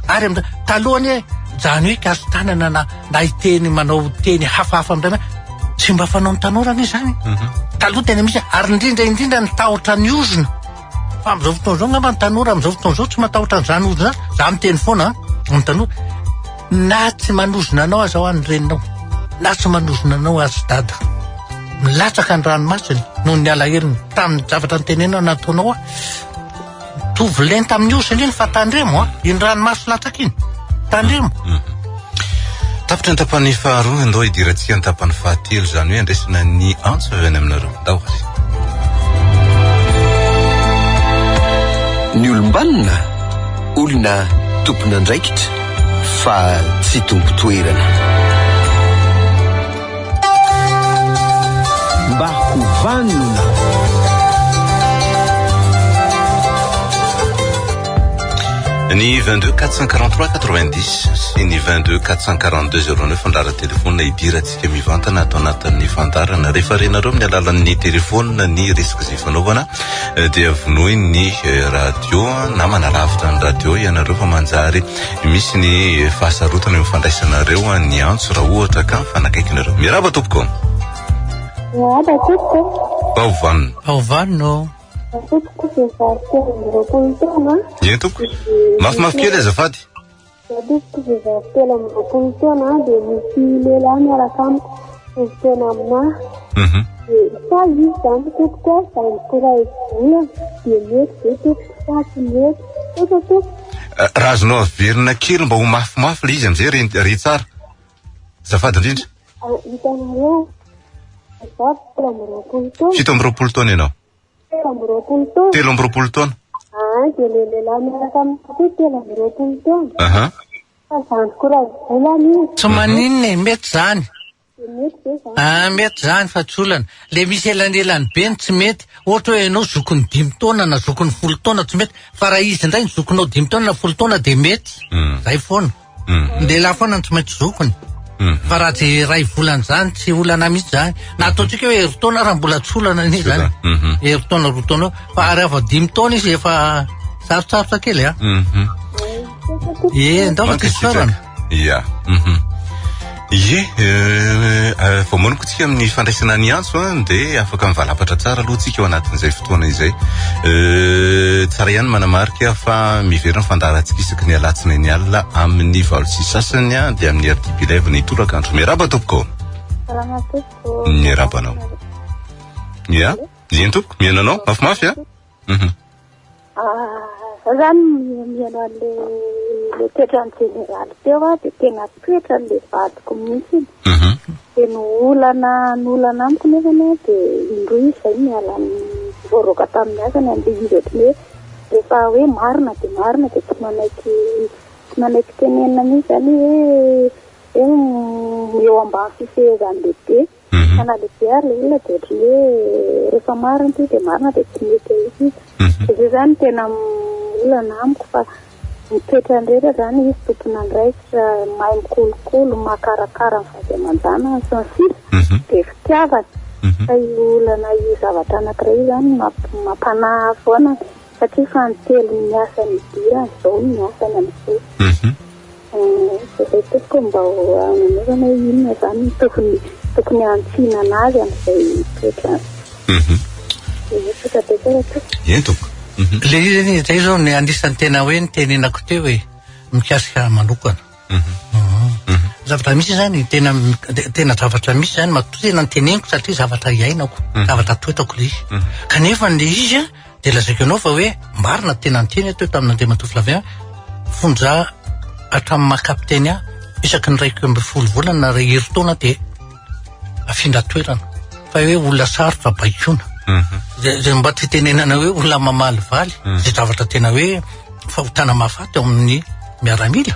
Ary amin'izay, taloha anie zany hoe hikaso-tanana na na hiteny manao teny hafahafa amin'ny ray aman-dreny, tsy mba fanaon'ny tanora anie izany. Taloha tena misy, ary indrindra indrindra ny tahotra ny ozona. Fa amin'izao fotoana izao angamba ny tanora amin'izao fotoana izao tsy matahotra an'izany ozona izany. Za miteny foana an, amin'ny tanora, na tsy manozona anao aza hoa ny reninao, na tsy manozona anao aza dada. Milatsaka ny ranomasiny noho ny alahelony tamin'ny zavatra nitenenana nataonao aho. Mitovy lenta amin'ny osy iny fa tandremo a, iny ranomaso latsaka iny. Tandremo. Tapitra ny tapany faharoa, andao hidirantsika ny tapany fahatelo, izany hoe andraisana ny antso avy any aminareo. Andao ary. Ny olom-banona, olona tompon'andraikitra fa tsy tompon-toerana. Mba ho vanona. Ny 22 443 90 sy ny 22 442 09 ny laharan-telefaonina hidirantsika mivantana ato anatin'ny fandaharana. Rehefa renareo amin'ny alalan'ny telefaonina ny resaka izay ifanaovana dia vonoy ny radio na manalavitra ny radio ianareo fa manjary Misy ny fahasarotana eo amin'ny fandraisanareo ny antso raha ohatra ka mifanakaiky nareo. Miarahaba tompoko. Miarahaba tompoko. Mba ho vanona. Mba ho vanona ô. Tompoko vehivavy 23 taona. Eny tompoko. Mafimafy kely azafady. Tompoko vehivavy 23 taona dia misy lehilahy miaraka amiko mitovy taona aminahy. Dia sa izy izany tompoko zandriko iray volana dia mety ve tompoko sa tsy mety? Misaotra tompoko. Raha azonao averina kely mba ho mafimafy ilay izy amin'izay re, re tsara. Azafady indrindra. Hitanareo, vehivavy 23 taona. 27 taona ianao. 23 taona. 23 taona. Ah, dia ilay lehilahy miaraka aminy koa 23 taona. Aha. Fa zandriko iray volana izy. Tsy maninona e, mety izany. Ah, mety zany fa tsy olana. Le misy elanelany be no tsy mety. Ohatra hoe ianao zokiny dimy taona na zokiny folo taona tsy mety. Fa raha izy indray ny zokinao dimy taona na folo taona dia mety. Zay foana. Ny lehilahy foana no tsy maintsy zokiny. Fa raha tsy iray volana zany tsy olana mihitsy zany. Na ataontsika hoe herintaona raha mbola tsy olana anie zany. Herintaona roa taona eo. Fa raha vao dimy taona izy efa sarotsarotra kely a. Ee, ndao fa tsy isaorana. Ya. Ie, vao manomboka tsika amin'ny fandraisana ny antso an, dia afaka mivalapatra tsara aloha tsika ao anatin'izay fotoana izay. Tsara ihany manamarika fa miverina ny fandaharantsika isaky ny alatsinainy alina amin'ny 8:30 an, dia amin'ny RTB Live ny tolakandro. Miarahaba tompoko. Salama tompoko. Miarahaba anao. Ya, eny tompoko, mihaino anao, mafimafy an. Za zany mihaino an'le le toetran'ny jeneraly teo aho dia tena toetran'le vadiko mihitsy iny. Dia ny olana ny olana amiko nefany an dia indroa izy izay niala voaroaka tamin'ny asany an'le izy ohatran'ny hoe rehefa hoe marina dia marina dia tsy manaiky tsy manaiky tenenina mihitsy izany hoe hoe eo ambany fifehezan'ny lehibe. Fa na lehibe ary ilay olona dia ohatran'ny hoe rehefa marina ity dia marina dia tsy mety ahitsy izy. Dia izay izany tena olana amiko fa ny toetrany rehetra izany izy tompon'andraikitra, mahay mikolokolo, mahakarakara ny vady aman-janany sy ny sisa dia fitiavana. Fa io olana io zavatra anankiray io izany mampanahy foana satria fanintelony ny asa nidirany izao ny asany amin'izao. Izay tompoko mba ho nanaovana hoe inona izany no tokony tokony hantsiana anazy amin'izay toetrany. Misaotra betsaka tompoko. Eny tompoko. Le izy anie izay zao ny anisan'ny tena hoe nitenenako teo e, mikasika ahy manokana. Zavatra misy zany, tena tena zavatra misy zany, matoa tena noteneniko satria zavatra iainako, zavatra toetrako le izy. Kanefa le izy an, dia lazaiko anao fa hoe marina tena niteny aho teo tamin'Andriamatoa Flavien, fony za hatramin'ny maha kapiteny ahy, isaky ny 11 volana na iray herintaona dia afindra toerana. Fa hoe olona sarotra baikoina. Zay zay mba fitenenana hoe olona mamalivaly, zay zavatra tena hoe fahotana mahafaty ao amin'ny miaramila.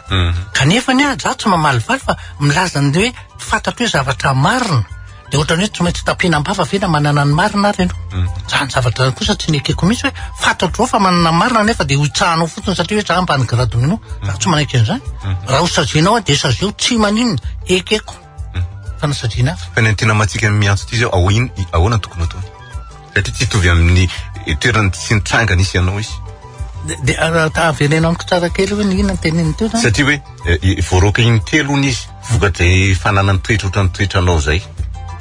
Kanefa ny ahy, za tsy mamalivaly fa milaza ny hoe fantatro hoe zavatra marina. Dia ohatran'ny hoe tsy maintsy tampina am-bava ve na manana ny marina ary ianao? Zany zavatra zany kosa tsy nekeko mihitsy hoe fantatro fa manana ny marina nefa dia hotsahanao fotsiny satria hoe za ambany grade noho ianao. Za tsy manaiky an'izany. Raha ho sazianao aho dia sazio tsy maninona, ekeko. Fa na saziana hafa. Fa ny an'ny tena mahatsiaka ny miantso ity zao, ahoana no tokony hataony? Satria tsy hitovy amin'ny toerana sy ny tranga nisy anao izy. Dia avereno amiko tsara kely hoe ny inona no teneniny teo zany? Satria hoe voaroaka intelo hono izy vokatr'izay fananany toetra ohatran'ny toetranao izay.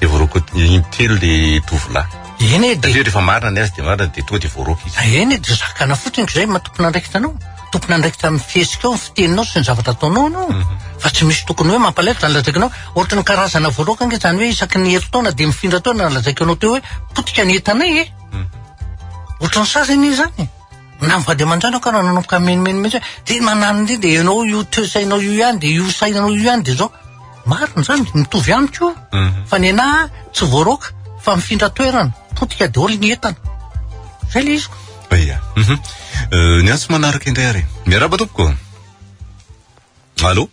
Dia voaroaka intelo le tovolahy. Eny e, dia Satria rehefa marina ny azy dia marina dia tonga dia voaroaka izy. Eny e, dia zakana fotsiny izay maha tompon'andraikitra anao. Tompon'andraikitra amin'ny fihetsikao, ny fiteninao sy ny zavatra ataonao anao. Fa tsy misy tokony hoe mampalahelo izany lazaiko anao. Ohatry ny karazana voaroaka ange izany hoe isaky ny herintaona dia mifindra toerana lazaiko anao teo hoe potika ny entanay e. Ohatry ny sazy anie izany e. Na mivady aman-janako ary nanomboka menomenona mihitsy hoe dia manano indray dia ianao io toe-tsainao io ihany dia io sainanao io ihany dia izao. Marina izany, mitovy amiko io. Fa ny anahy tsy voaroaka fa mifindra toerana, potika daholo ny entana. Izay ilay izy ko. Ia. Ny antso manaraka indray ary. Miarahaba tompoko. Allô?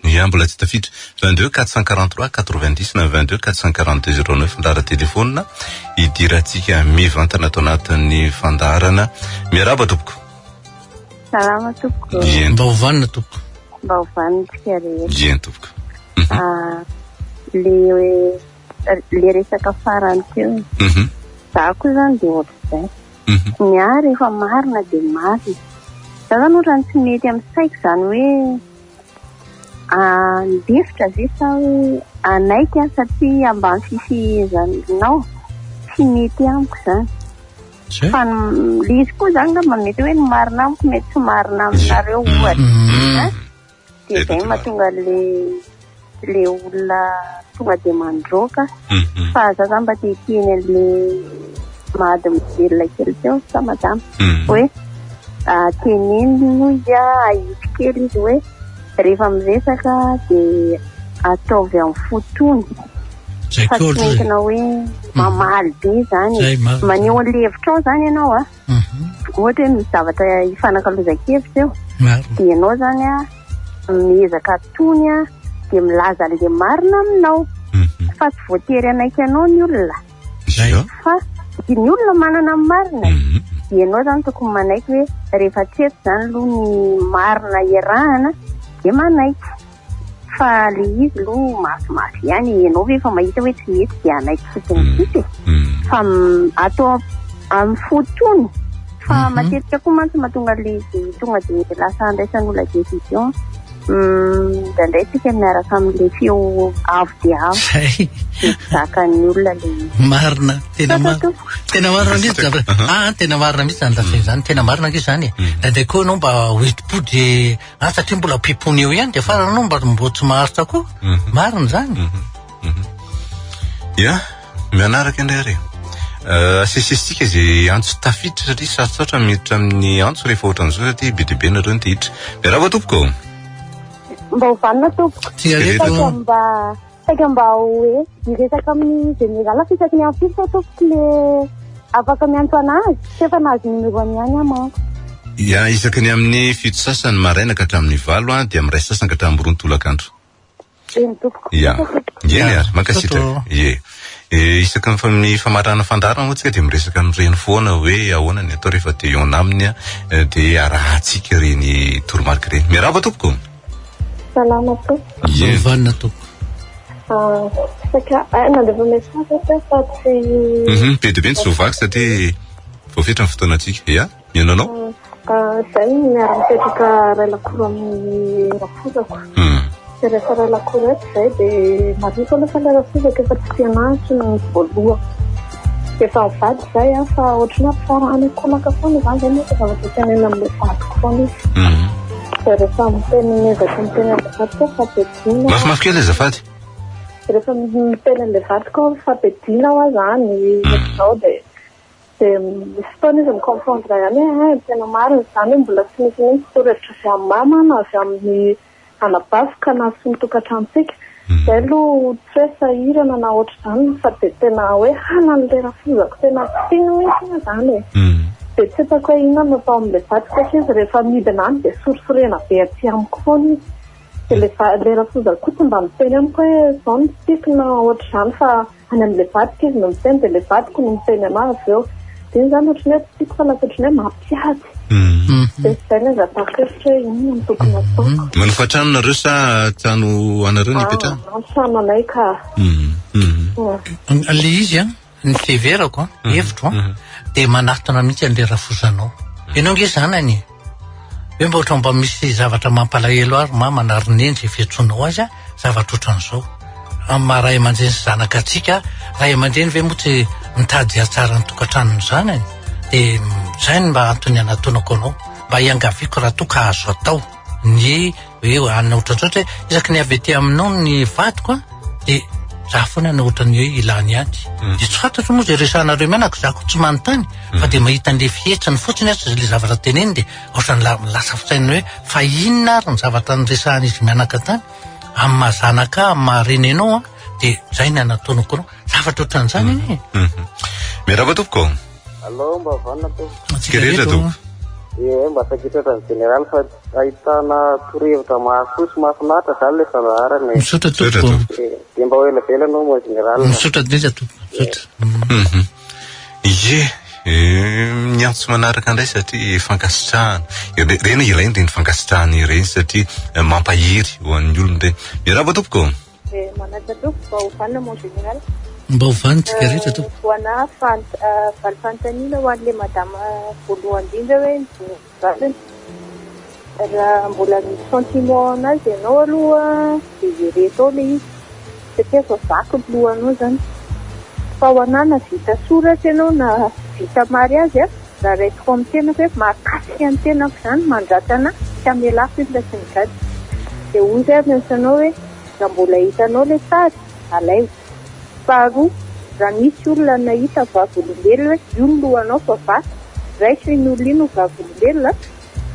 Ia, mbola tsy tafiditra. 22 443 90 na 22 442 09 ny laharan-telefaonina idirantsika mivantana ato anatin'ny fandaharana. Miarahaba tompoko. Salama tompoko. Ien. Mba ho vanona tompoko. Mba ho vanona tsika rehetra. Ien tompoko. Ah, le le resaka farany teo. Mhm. Za koa zany dia ohatr'izay. Mhm. Ny ahy rehefa marina dia marina. Za zany ohatran'ny tsy mety amin'ny saiko izany hoe handefitra ve sa hoe hanaiky aho satria ambany fifehezanao. Tsy mety amiko izany. Zay. Fa ny le izy koa izany angamba mety hoe ny marina amiko mety tsy marina aminareo ohatra. Mhm. Hein? Dia izay no mahatonga an'le le olona tonga dia mandroaka. Fa za zany mba te hiteny an'le mahadomelina kely teo sa madama hoe teneno izy ahitsy kely izy hoe rehefa miresaka dia ataovy amin'ny fo tony Zay fa koa tsy aloha e. entina hoe mamaly be zany Zay marina. maneho an'le hevitrao zany ianao a Ohatra hoe misy zavatra ifanakalozan-kevitra eo, dia ianao izany an, miezaka tony an, dia milaza an'ilay marina aminao. Fa tsy voatery hanaiky anao ny olona. Fa ny olona manana ny marina. Dia ianao izany tokony manaiky hoe rehefa tsy eto izany aloha ny marina iarahana, dia manaiky. Fa le izy aloha mafimafy ihany e, ianao ve efa mahita hoe tsy mety dia hanaiky fotsiny tsisy e. Fa atao amin'ny fo tony. Fa matetika koa mantsy mahatonga le izy tonga dia lasa andraisan'olona décision. Indraindray tsika miaraka amin'le feo avo dia avo. Zay. Dia tsy zakan'ny olona le izy. Marina, tena Misaotra marina. tompoko. Tena marina mihitsy zavatra. Ah, tena marina mihitsy zany lazaina zany. Tena marina ange zany e. Indraindray koa ianao mba hoenti-po dia Ah satria mbola pipony eo ihany dia farany anao mba mbo tsy maharitra koa. Mhm. Marina izany. Mhm. Mhm. Ya, mianaraka indray ary. Eh, asesesitsika izay antso tafiditra satria sarotsarotra miditra amin'ny antso rehefa ohatran'izao satria be dia be nareo no te hiditra. Miarahaba tompoko. Mba ho vanona tompoko. Tsy aretina. Saika mba Saika mba hoe hiresaka amin'ny général fa isaky ny amin'ny firy sao tompoko le afaka miantso anazy? Tsy efa nahazo numéro-ny ihany aho manko. Ya, isaky ny amin'ny fito sasany maraina ka hatramin'ny valo dia amin'ny iray sasany ka hatramin'ny roa ny tolakandro. Eny tompoko. Ya. Misaotra tompoko. Eny ary, mankasitraka. Ie. E, isaky ny ny famarana fandaharana moa tsika dia miresaka amin'ireny foana hoe ahoana ny atao rehefa te hihaona aminy dia arahantsika ireny toromarika ireny. Miarahaba tompoko. Salama tompoko. Ie. Vanona tompoko. Ah, saika eh, nandefa message aho teo fa tsy Mhm, be dia be ny tsy voavaky satria voafetra ny fotoanantsika. Ya, mihaino anao? Ah, izay miara-mipetraka ray lakoro amin'ny rafozako. Dia rehefa ray lakoro eto izay dia marihiko aloha fa ilay rafozako efa tsy tia an'ahy hatramin'ny voalohany. Efa nivady izay aho fa ohatran'ny hoe ampisarahana ankolaka foana izany izay nefa zavatra tenenina amin'ilay vadiko foana izy. Dia rehefa miteny miezaka miteny an'ilay vadiko aho fampiadiana. Mafimafy kely azafady. Rehefa miteny an'ilay vadiko aho fampiadiana aho izany ohatr'izao dia dia misy fotoana izy mi-comprendre ihany hoe hay tena marina izany hoe mbola tsy nisy mihitsy torohevitra avy amin'ny mama na avy amin'ny anabavy ka nahasoa ny tokantranontsika. Izay aloha tsy hoe sahirana na ohatr'izany fa dia tena hoe hanan'ilay rafozako tena tiany mihitsy aho izany e. Dia tsy hitako hoe inona no atao amin'ilay vadiko satria izy rehefa midina any dia sorisorena be aty amiko foana izy. Dia ilay va- ilay rafozako koa tsy mba miteny amiko hoe izao no tiako na ohatr'izany fa any amin'ilay vadiko izy no miteny dia ilay vadiko no miteny an'ahy avy eo. Dia iny izany ohatran'ny hoe tsy tiako fa lasa ohatran'ny hoe mampiady. Dia izay no angatahako hevitra hoe inona no tokony hataoko. Manofa trano nareo sa trano anareo no ipetrahana? Ah, trano anay ka. Ilay izy an, ny fiheverako an, hevitro an, dia manatona mihitsy an'ilay rafozanao. Ianao ange zanany e. Hoe mba ohatran'ny mba misy zavatra mampalahelo ahy ry mama na ry neny izay fiantsoanao azy an, zavatra ohatran'izao. Amin'ny maha ray aman-dreny sy zanaka antsika, ray aman-dreny ve moa tsy mitady hahatsara ny tokantranon'ny zanany? Dia izay no mba antony anatonako anao, mba hiangaviako raha toa ka azo atao ny hoe hanana ohatran'izao satria isaky ny avy aty aminao ny vadiko an, dia za foana no ohatran'ny hoe ilany ady. Dia tsy fantatro moa izay resahanareo mianaka, za koa tsy manontany fa dia mahita an'ilay fihetsiny fotsiny aho sy ilay zavatra teneniny dia ohatran'ny lasa fisainana hoe fa inona ary ny zavatra niresahan'izy mianaka tany? Amin'ny maha zanaka ahy, amin'ny maha reny anao an, dia izay ny anatonako anao. Zavatra ohatran'izany anie e. Miarahaba tompoko. Allo, mba vanona tompoko. Antsika rehetra tompoko. Ie, mba sakitratra ny jeneraly fa ahitana torohevitra mahasoa sy mahafinaritra izany ilay fandaharana e. Misaotra tompoko. Dia mba ho ela velona anao mon général. Misaotra indrindra tompoko. Misaotra. Ie, ny antso manaraka indray satria fankasitrahana. Ireny ilaina ireny fankasitrahana ireny satria mampahery ho an'ny olona ireny. Miarahaba tompoko. Manaja tompoko, mba ho vanona mon général. Mba ho vanona tsika rehetra tompoko. Ho anà valy fanontaniana ho an'ilay madama voalohany indrindra hoe ny vadiny. Raha mbola misy sentiment anazy ianao aloha dia ireto ao ilay izy satria efa vaky ny lohanao izany. Fa ho anà na vita soratra ianao na vita mariazy a, raha raisiko amin'ny tenako hoe mahakasika ny tenako izany mandratra anà tsy hamelako iny raha tsy migadra. Dia hoy izy ary miantso anao hoe raha mbola hitanao ilay sary, alaivo. Faharoa, raha nisy olona nahita vavolombelona hoe io ny lohanao fa vaky, raiso iny olona iny ho vavolombelona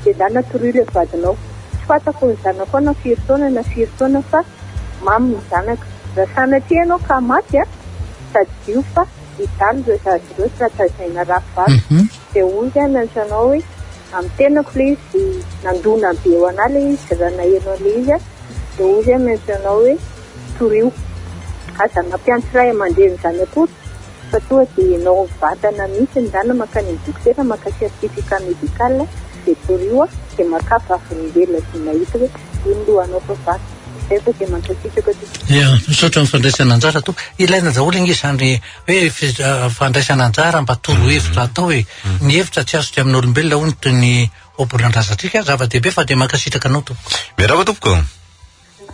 dia ndana toroy ilay vadinao. Tsy fantako ny zanakao na firy taona na firy taona fa mamy ny zanaka. Raha sanatria ianao ka maty a, tadidio fa hijaly ireo zaza ireo sy raha tazaina rahavavy. Dia hoy aho miantso anao hoe amin'ny tenako ilay izy nandona be ho an'ahy ilay izy raha naheno an'ilay izy aho dia hoy aho miantso anao hoe torio. Aza mampiantso ray aman-dreny izany akory fa tonga dia ianao mivantana mihitsy ndana mankany amin'ny dokotera maka certificat médical dia torio dia makà vavolombelona izay nahita hoe io ny lohanao fa vaky. Izay fa dia mankasitraka tompoko. Ya, misaotra amin'ny fandraisana anjara tompoko. Ilaina daholo ange izany hoe fandraisana anjara mba torohevitra atao e. Ny hevitra tsy azontsika amin'olombelona hoy ny toy ny ohabolan-drazantsika. Zava-dehibe fa dia mankasitraka anao tompoko. Miarahaba tompoko.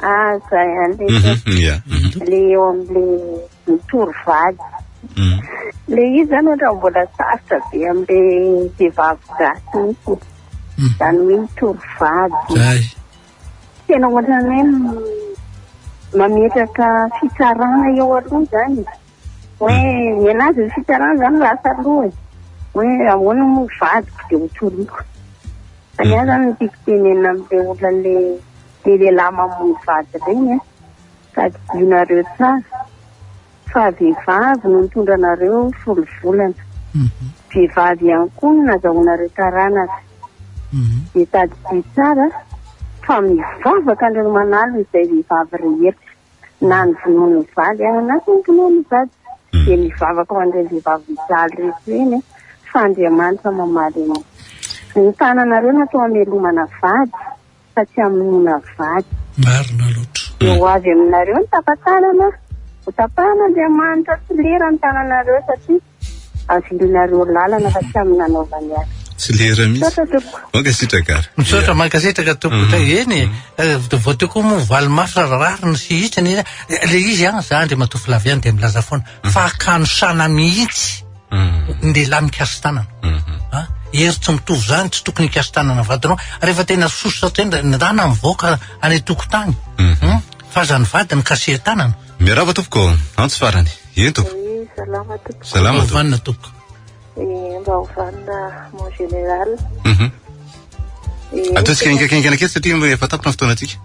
Ah, zay ihany le mhm, ya, mhm. le eo am'le mitory vady. Mhm. Le izy zany ohatra mbola sarotra be am'le vehivavy gasy mihitsy. Zany hoe mitory vady. Zay. Tena ohatran'ny hoe mametraka fitsarana eo aloha zany. Hoe ny anazy ny fitsarana zany lasa aloha e. Hoe ahoana moa vadiko dia hotoriko. Fa ny ahy zany no tiako tenenina amin'ilay olona le le lehilahy mamono vady ireny a, tadidionareo tsara fa vehivavy no nitondra anareo folo volana. Vehivavy ihany koa no nazahoanareo taranaka. Dia tadidio tsara fa mivavaka Andriamanalo izay vehivavy rehetra. na ny vonoan'ny vady ary na tsy ny vonoan'ny vady dia mivavaka ho an'ireny vehivavy mijaly rehetra ireny fa Andriamanitra mamaly anao. Ny tananareo natao hamelomana vady fa tsy hamonoana vady. Marina loatra. Dia ho avy aminareo ny tapa-tanana, ho tapahan'Andriamanitra tsy lera ny tananareo satria Avilinareo lalana fa tsy amin'ny nanaovany azy. Tsy lera mihitsy. Misaotra tompoko. Mankasitraka ary. Misaotra, mankasitraka tompoko. Mhm. Eny e, eh, vao teo koa moa valy mafy raha rariny sy hitsiny. Le izy an, za Andriamatoa Flavien dia milaza foana fa hakanosana mihitsy ny lehilahy mikasi-tanana. Ah, hery tsy mitovy izany, tsy tokony hikasi-tanana ny vadinao. Rehefa tena sosotra tendra, ndana mivoaka any an-tokotany. Mhm. Fa aza ny vadiny kasihan-tanana. Miarahaba tompoko, antso farany. Eny tompoko. Oui, salama tompoko. Salama tompoko. Vanona tompoko. Eh, mba ho vanona mon général. Mhm. Eh, Ataontsika haingankaingana kely satria efa tapitra ny fotoanantsika.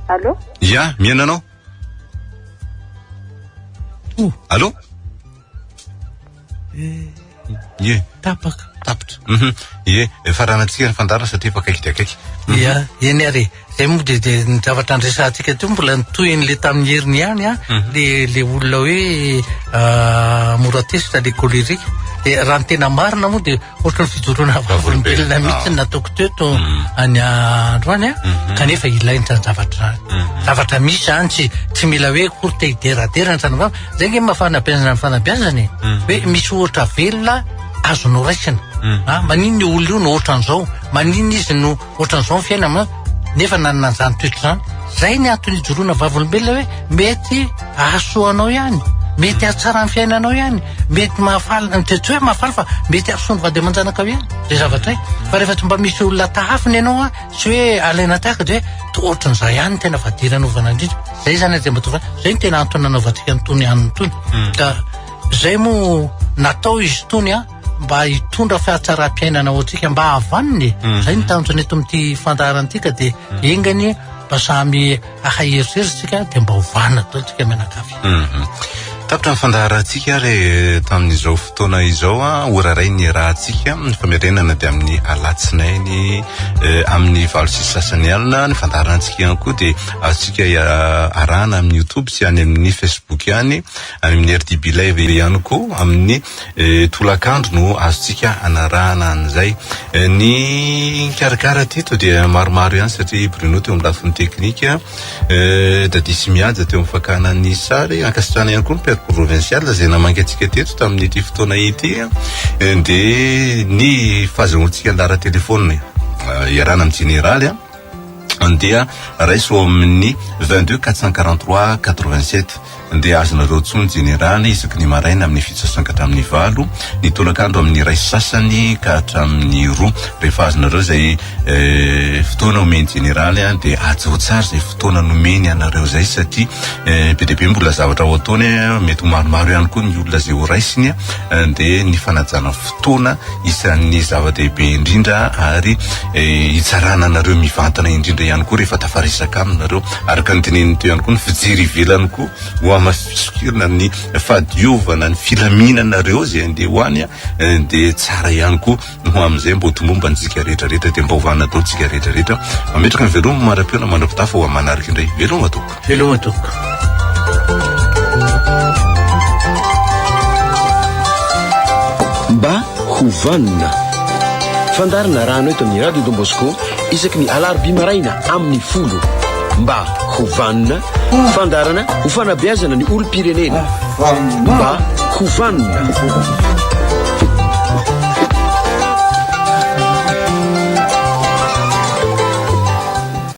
Allô? Ya, mihaino anao. Allô? Ie. Tapaka. Tapitra. Mhm. Ie, faranantsika ny fandaharana satria efa akaiky dia akaiky. Mhm. Ia, eny ary e. Zay moa dia dia ny zavatra andresantsika teo mbola ny tohin'le tamin'ny heriny ihany an, Mhm. le le olona hoe ah, mora tezitra le colérique. Dia raha ny tena marina moa dia ohatran'ny fijoroana vavolombelona mihitsy ny nataoko teto any androany an, kanefa ilaina izany zavatra izany. Zavatra misy izany tsy tsy mila hoe akory te hideradera ny zanavavy. Zay nge maha fanabeazana ny fanabeazana e. Hoe misy ohatra velona azonao raisina. Ah, maninona io olona io no ohatran'izao? Maninona izy no ohatran'izao ny fiainana nefa nanana an'izany toetra izany? Zay ny antony ijoroana vavolombelona hoe mety hahasoa anao ihany, mety hahatsara ny fiainanao ihany, mety mahafaly, tsy hoe mahafaly fa mety hahasoa ny vady aman-janakao ihany zay zavatra izay. Fa rehefa tsy mba misy olona tahafina ianao an, tsy hoe alaina tahaka dia hoe toa ohatran'izay ihany no tena fadiranovana indrindra. Zay zany Andriamatoa Fa, zay no tena antony nanaovantsika an'itony hanina itony. Ka zay moa natao izy itony an, mba hitondra fahatsaram-piainana ho antsika, mba hahavanona e. Zay no tanjona eto amin'ity fandaharana ity ka dia enga anie mba samy hahay eritreritra tsika dia mba ho vanona daholo tsika mianakavy. Mhm. Tapitra ny fandaharantsika ary eh, tamin'izao fotoana izao a, ora iray ny rahantsika, ny famerenana dia amin'ny alatsinainy eh, amin'ny 8:30 alina, ny fandaharantsika ihany koa dia azontsika eh, arahana amin'ny YouTube sy any amin'ny Facebook ihany, any amin'ny RDB Live ihany koa amin'ny Tolakandro no azontsika anarahana an'izay. Ny nikarakara teto dia maromaro ihany satria Bruno teo amin'ny lafiny teknika, Daddy sy Mihaja teo amin'ny fakana ny sary, ankasitrahana ihany koa ny Père Provincial izay namangy antsika teto tamin'ity fotoana ity. Dia ny fahazahoantsika ny laharan-telefaonina iarahana amin'ny jeneraly dia raiso ao amin'ny 22 443 87. Dia azonareo antsoiny jeneraly isaky ny maraina amin'ny fito sasany ka hatramin'ny valo, ny tolakandro amin'ny iray sy sasany ka hatramin'ny roa. Rehefa azonareo izay fotoana omen'ny jeneraly dia hajao tsara izay fotoana nomeny anareo izay satria be dia be mbola zavatra ho ataony, mety ho maromaro ihany koa ny olona izay ho raisiny dia ny fanajana fotoana isan'ny zava-dehibe indrindra ary hitsarana anareo mivantana indrindra ihany koa rehefa tafaresaka aminy nareo. Araka ny teneniny teo ihany koa ny fijery ivelany koa ho hamafisokirina ny fahadiovana ny filaminanareo izay andeha ho any dia tsara ihany koa ho amin'izay mba ho tombomba antsika rehetra rehetra dia mba ho vanona daholo tsika rehetra rehetra. Mametraka ny veloma mandra-pihaona mandra-pitafa ho amin'ny manaraka indray. Veloma tompoko. Veloma tompoko. Mba ho vanona. Fandaharana arahana eto amin'ny Radio Don Bosco isaky ny alarobia maraina amin'ny folo. Mba ho vanona. Fandaharana ho fanabeazana ny olom-pirenena. Mba ho vanona.